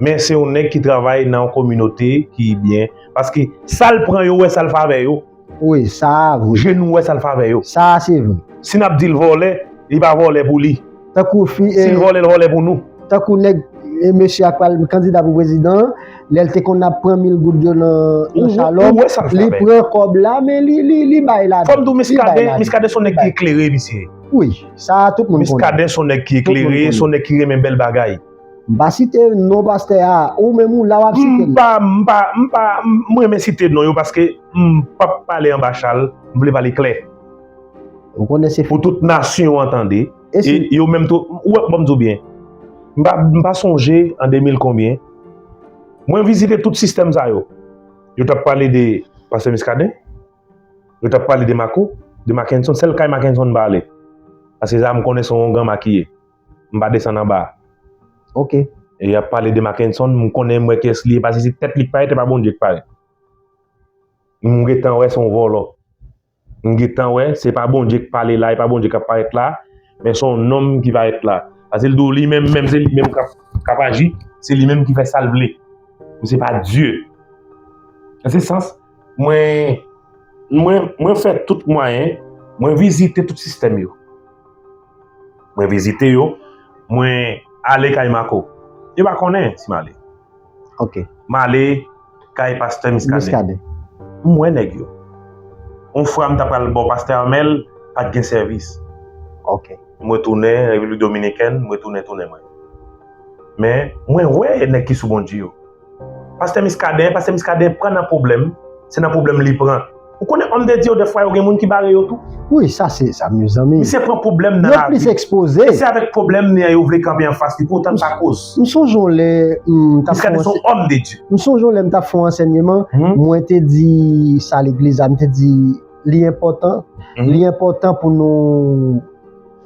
Men se yon nèg ki travay nan yon kominote ki byen. Paske sa l pran yo, wè sa l fè avè yo. Wi, sa a vre. Je nou wè sa l fè avè yo. Sa a se vre. Si n ap di l vòlè, li pa vòlè pou li. Tankou fi, si l vòlè, l vòlè pou nou. Tankou nèg, e, mesye a k pral kandida pou prezidan an, lè l te konn ap pran mil goud yo nan, nan Chalòt, li pran kòb la, men li, li, li bay ladan. Fò m di w, Miskaden, Miskaden se yon nèg ki eklere, misye. Wi, sa a tout moun konnen. Miskaden se yon nèg ki eklere, se yon nèg ki renmen bèl bagay. M pa site non pastè a, ou menm ou la w ap site l. M pa, m pa, m pa, m, mwen renmen site non yo paske m p ap pale anba chal, m vle pale klè. Ou konnen se pou tout nasyon an tande. E yo menm tou, ou wè, ban m di w byen. M pa, m pa sonje an de mil konbyen. Mwen vizite tout sistèm sa yo. Yo t ap pale de pastè Miskaden. Yo t ap pale de Mako, de Mackenson. Sèl kay Mackenson m pa ale. Paske sa m konnen se yon ongan makiye. M pa desann anba a. Ok. E y ap pale de Mackenson, m konnen m wè kiyès li ye, paske se tèt li k parèt, e pa Bondye k parèt. M gentan wè se yon vòlò. M gentan wè, se pa Bondye k pale la, e pa Bondye k ap parèt la, men se yon nonm ki parèt la. Paske l di w li menm, menm se li menm k ap, k ap aji, se li menm ki fè sa l vle. Men se pa Dye. Nan se sans, mwen, mwen, mwen fè tout mwayen, mwen vizite tout sistèm yo. Mwen vizite yo, mwen ale kay Mako. Yo pa konnen si m ale. Ok. M ale kay pastè Miskaden. Miskaden. M wè nèg yo. Yon fwa m ta pral bò pastè Armel, pa t gen sèvis. Ok. M retounen Repiblik Dominikèn, m retounen tounen mwen. Men, mwen wè nèg ki sou Bondye yo. Pastè Miskaden, pastè Miskaden pran nan pwoblèm, se nan pwoblèm li pran. Ou konnen òm de Dye yo, dèfwa yo gen moun ki bare yo tou. Wi, sa se, sa, mezanmi. Misye pran pwoblèm nan lavi. Yo plis ekspoze. E se avèk pwoblèm li an yo vle kanpe anfas li, poutan l pa koz. M sonje yon lè, m t ap fè yon, Miskaden se yon òm de Dye. M sonje yon lè m t ap fè yon ansèyman, mwen te di sa legliz la, m te di, li enpòtan, li enpòtan pou nou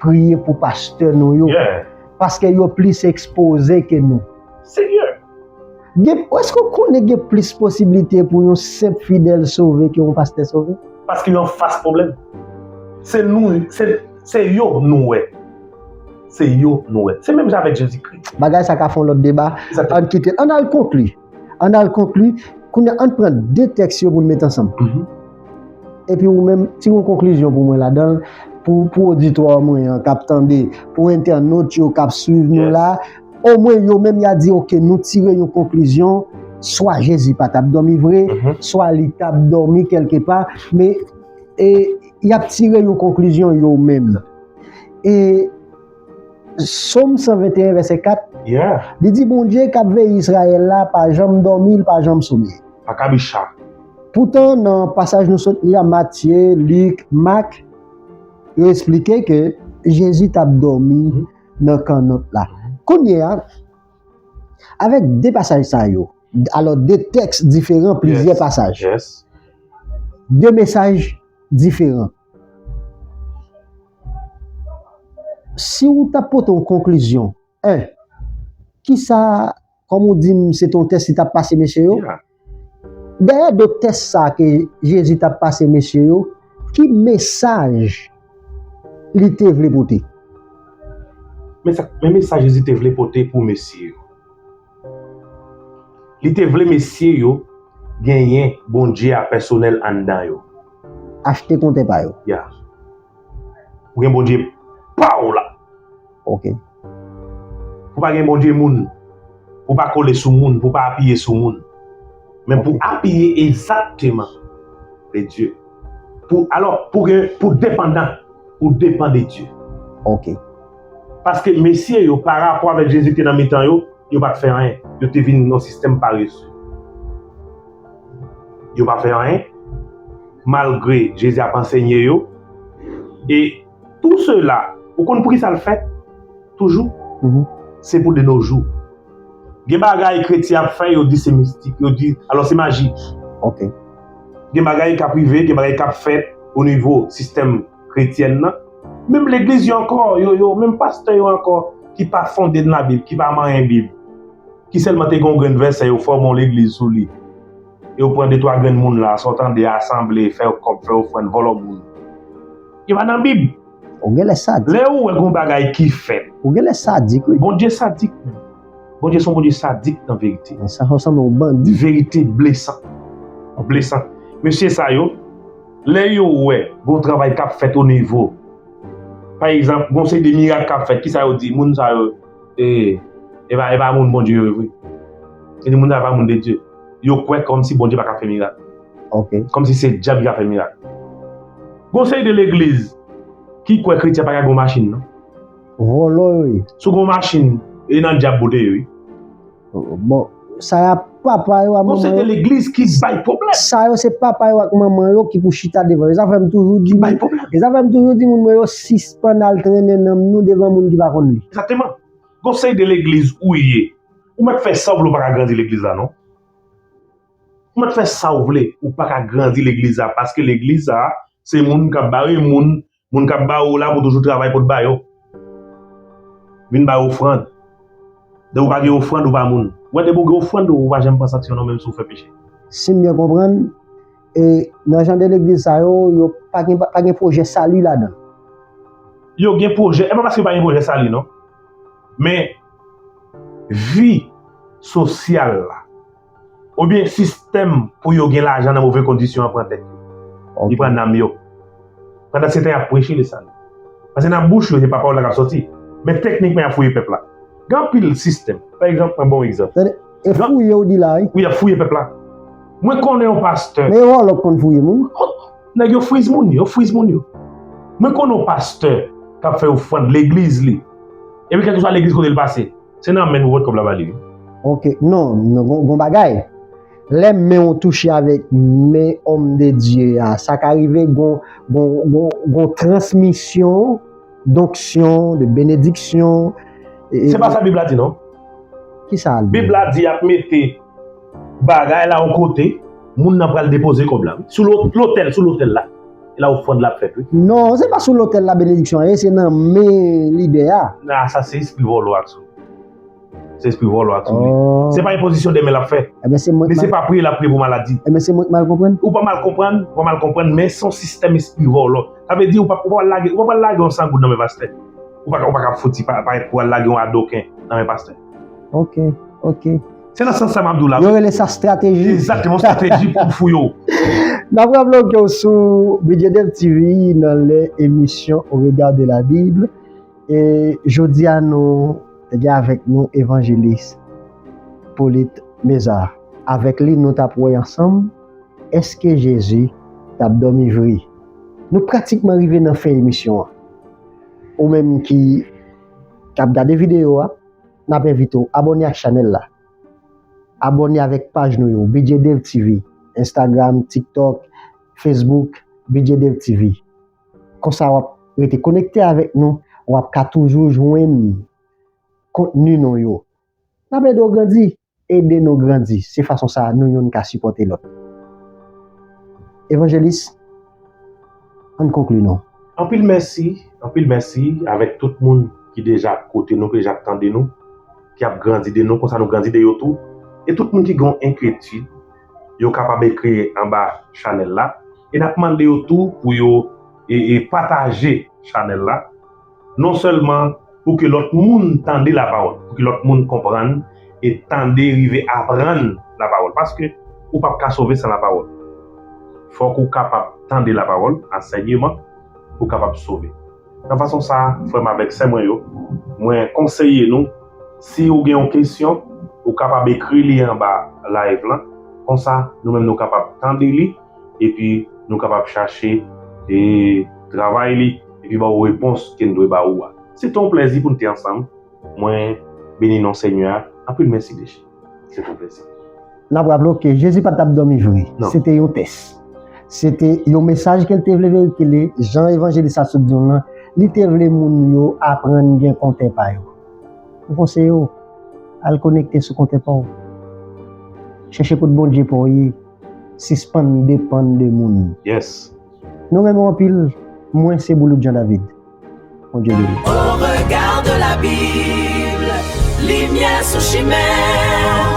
priye pou pastè nou yo. Yeah. Paske yo plis ekspoze ke nou. Serye. Gen, èske w konnen gen plis posiblite pou yon senp fidèl sove ke yon pastè sove? Paske yo anfas pwoblèm. Se nou, se, se yo nou wè. Se yo nou wè. Se menm jan avèk Jezikri. Bagay sa ka fè yon lòt deba. Egzakteman. Ann kite l. Ann al konkli. Ann al konkli. Kounye a, ann pran de tèks yo pou n met ansanm. Mhm. Epi ou menm, tire yon konklizyon pou mwen ladan l, pou, pou oditwa mwen an k ap tande, pou entènot yo k ap swiv nou la, omwen yo menm y a di, oke, nou tire yon konklizyon, swa Jezi pa t ap dòmi vre, swa li t ap dòmi kèlkepa, men e, y ap tire yon konklizyon yo menm. E Sòm san venteyen, vèsè kat, li di, Bondye k ap veye Izrayèl la pa janm dòmi, li pa janm somèy. Pa kabicha. Poutan, nan pasaj nou sot li a, Matye, Lik, Mak, yo esplike ke Jezi t ap dòmi nan kannòt la. Kounye a, avèk de pasaj sa yo, alò, de tèks diferan, plizyè pasaj, de mesaj diferan. Si w t ap pote yon konklizyon, en, kisa, kòm ou di m, se te yon tès li t ap pase mesye yo? Dèyè de tès sa ke Jezi t ap pase mesye yo, ki mesaj li te vle pote? Men sa, men mesaj Jezi te vle pote pou mesye yo. Li te vle mesye yo genyen Bondye a pèsonèl anndan yo. Achte kontè pa yo. Ya. Ou gen Bondye pa w la. Ok. Pou pa gen Bondye moun. Pou pa kole sou moun, pou pa apiye sou moun. Men pou apiye egzakteman de Dye. Pou, alò, pou gen, pou depandan, pou depan de Dye. Ok. Paske mesye yo, pa rapò avèk Jezi ki te nan mitan yo, yo pa t fè anyen. Yo te vin yon sistèm parese. Yo pa fè anyen, malgre Jezi ap ansenye yo. E tou sela, ou konn poukisa l fèt? Toujou, se pou de nos jours. Gen bagay kretyen ap fè, yo di se mistik, yo di, alò se maji. Ok. Gen bagay k ap rive, gen bagay k ap fèt o nivo sistèm kretyèn nan. Menm legliz yo ankò, yo, yo, menm pastè yo ankò, ki pa fonde nan Labib, ki pa manyen Bib, ki sèlman te gen yon grenn vèsè, yo fòme yon legliz sou li. E yo pran de twa grenn moun la, sa w tande, asanble, fè kòb, fè ofrann, vòlò moun. Yo pa nan Bib. Ou genlè sadik. Lè ou wè gon bagay ki fèt. Ou genlè sadik, wi. Bondye sadik, menm. Bondye se yon Bondye sadik nan verite. Sa fè w sanble yon bandi. Verite blesan. Blesan. Mesye sa yo, lè yo wè gon travay k ap fèt o nivo, pa egzanp, gon seri de mirak k ap fèt, kisa yo di? Moun sa yo, e, e pa, e pa moun Bondye yo ye vre. Yo di moun sa yo pa moun de Dye. Yo kwè kòmsi Bondye pa ka fè mirak. Ok. Kòmsi se dyab ki ka fè mirak. Gon seri de legliz ki kwè kretyen pa ka gen yon machin, non. Vòlò yo ye. Si w gen yon machin, e nan dyab bote yo, wi. Bon, sa y a papa yo a manman yo. Gon seri de legliz ki bay pwoblèm. Sa yo se papa yo ak manman yo ki pou chita devan yo. Sa fè m toujou di moun, e sa fè m toujou di moun mwen yo sispann al trennen nanm nou devan moun ki pa konn li. Egzakteman. Gon seri de legliz ou ye. Ou mèt fè sa w vle, ou pa ka grandi legliz la, non. Ou mèt fè sa w vle, ou pa ka grandi legliz la, paske legliz la, se moun k ap bare moun, moun k ap ba ou la pou toujou travay pou t ba yo. Vin bay ofrann. Depi w pa gen ofrann, ou pa moun. Ou wè, depi w gen ofrann, ou pa janm pran sanksyon non, menm si w fè peche. Si m byen konprann, e nan jan de legliz sa yo, yo pa gen, pa gen pwojè sali ladan. Yo gen pwojè, e pa paske yo pa gen pwojè sali, non. Men, vi sosyal la, oubyen sistèm pou yo gen lajan nan move kondisyon an pran tèt yo. Li pran nanm yo. Pandan se tan y ap preche le sali. Paske nan bouch yo, se pa pawòl la k ap sòti. Men teknikman, y ap fouye pèp la. Gen anpil sistèm. Pa egzanp, pran bon egzanp. Tande, e fouye ou di la, wi. Wi, y ap fouye pèp la. Mwen konnen yon pastè. Men yo vòlò k konn fouye moun. Nèg yo friz moun, yo friz moun yo. Mwen konnen yon pastè k ap fè ofrann legliz li. Epi kèlkeswa legliz kote l pase, se nan men l pou pot kòb la ba li, wi. Ok, non, non, gon, gon bagay. Lè men w touche avèk men òm de Dye a, sa ka rive gon, gon, gon, gon transmisyon donksyon, de benediksyon. E, e, se pa sa Bib la di, non. Kisa l di? Bib la di y ap mete bagay la yon kote, moun nan pral depoze kòb la, wi. Sou lo-, lotèl, sou lotèl la. E la ofrann la ap fèt, wi. Non, se pa sou lotèl la benediksyon an ye, se nan men lidè a. Nan, sa se espri vòlò ak sou. Se espri vòlò ak sou li. Oh. Se pa enpozisyon de men l ap fè. Ebyen, se mwen. Men se pa priye l ap priye pou maladi. Ebyen, se mwen k mal konprann. Ou pa mal konprann, ou pa mal konprann, men se yon sistèm espri vòlò. Sa vle di, ou pa, ou pa pral lage, ou pa pral lage yon san goud nan men pastè. Ou pa, ou pa ka fouti pa, parèt pou al lage yon adoken nan men pastè. Ok, ok. Se nan sans sa m ap di w la. Yo rele sa estrateji. Egzakteman, estrateji pou, pou yo. N ap raple w ke w sou Bidye Dev T V nan lè emisyon Au regard de la Bible. E jodi a, nou Tande avèk nou evanjelis Polit Meza. Avèk li, nou t ap wè ansanm, èske Jezi t ap dòmi vre? Nou pratikman rive nan fen emisyon an. Ou menm ki, k ap gade videyo a, n ap envite w abòne ak chanèl la. Abòne avèk paj nou yo, B J Dev T V, Instagram, TikTok, Facebook, B J Dev T V. Konsa w ap rete konekte avèk nou, w ap ka toujou jwenn kontni nou yo. N ap ede w grandi, ede nou grandi. Se fason sa a nou youn ka sipòte lòt. Evanjelis, ann konkli non. Anpil mèsi, anpil mèsi avèk tout moun ki deja ap koute nou, ki deja ap tande nou, ki ap grandi de nou, konsa nou grandi de yo tou. E tout moun ki gen yon enkyetid, yo kapab ekri anba chanèl la. E n ap mande yo tou pou yo e, e pataje chanèl la. Non sèlman pou ke lòt moun tande lapawòl, pou ke lòt moun konprann e tande, rive aprann lapawòl. Paske ou p ap ka sove san lapawòl. Fòk ou kapab tande lapawòl, ansèyman, pou w kapab sove. Nan fason sa a, frè m avèk sè mwen yo, mwen konseye nou, si ou gen yon kesyon, ou kapab ekri li anba live lan. Konsa, nou menm nou kapab tande li, epi nou kapab chache e travay li, epi ba ou repons ke n dwe ba ou a. Se te yon plèzi pou n te ansanm. Mwen beni non Senyè a. Anpil mèsi, Deji. Se te yon plèzi. N ap raple w ke Jezi pa t ap dòmi vre. Non. Se te yon tès. Se te yon mesaj ke l te vle veyikile, jan evanjelis la sot di w lan, li te vle moun yo aprann gen kontè pa yo. Mwen konseye w, al konekte sou kontè pa w. Chèche kot Bondye pa w ye. Sispann depann de moun. Yes. Nou renmen w anpil. Mwen se Boulout Jean David. Bondye beni. Au regard de la Bible, limyè sou chimen.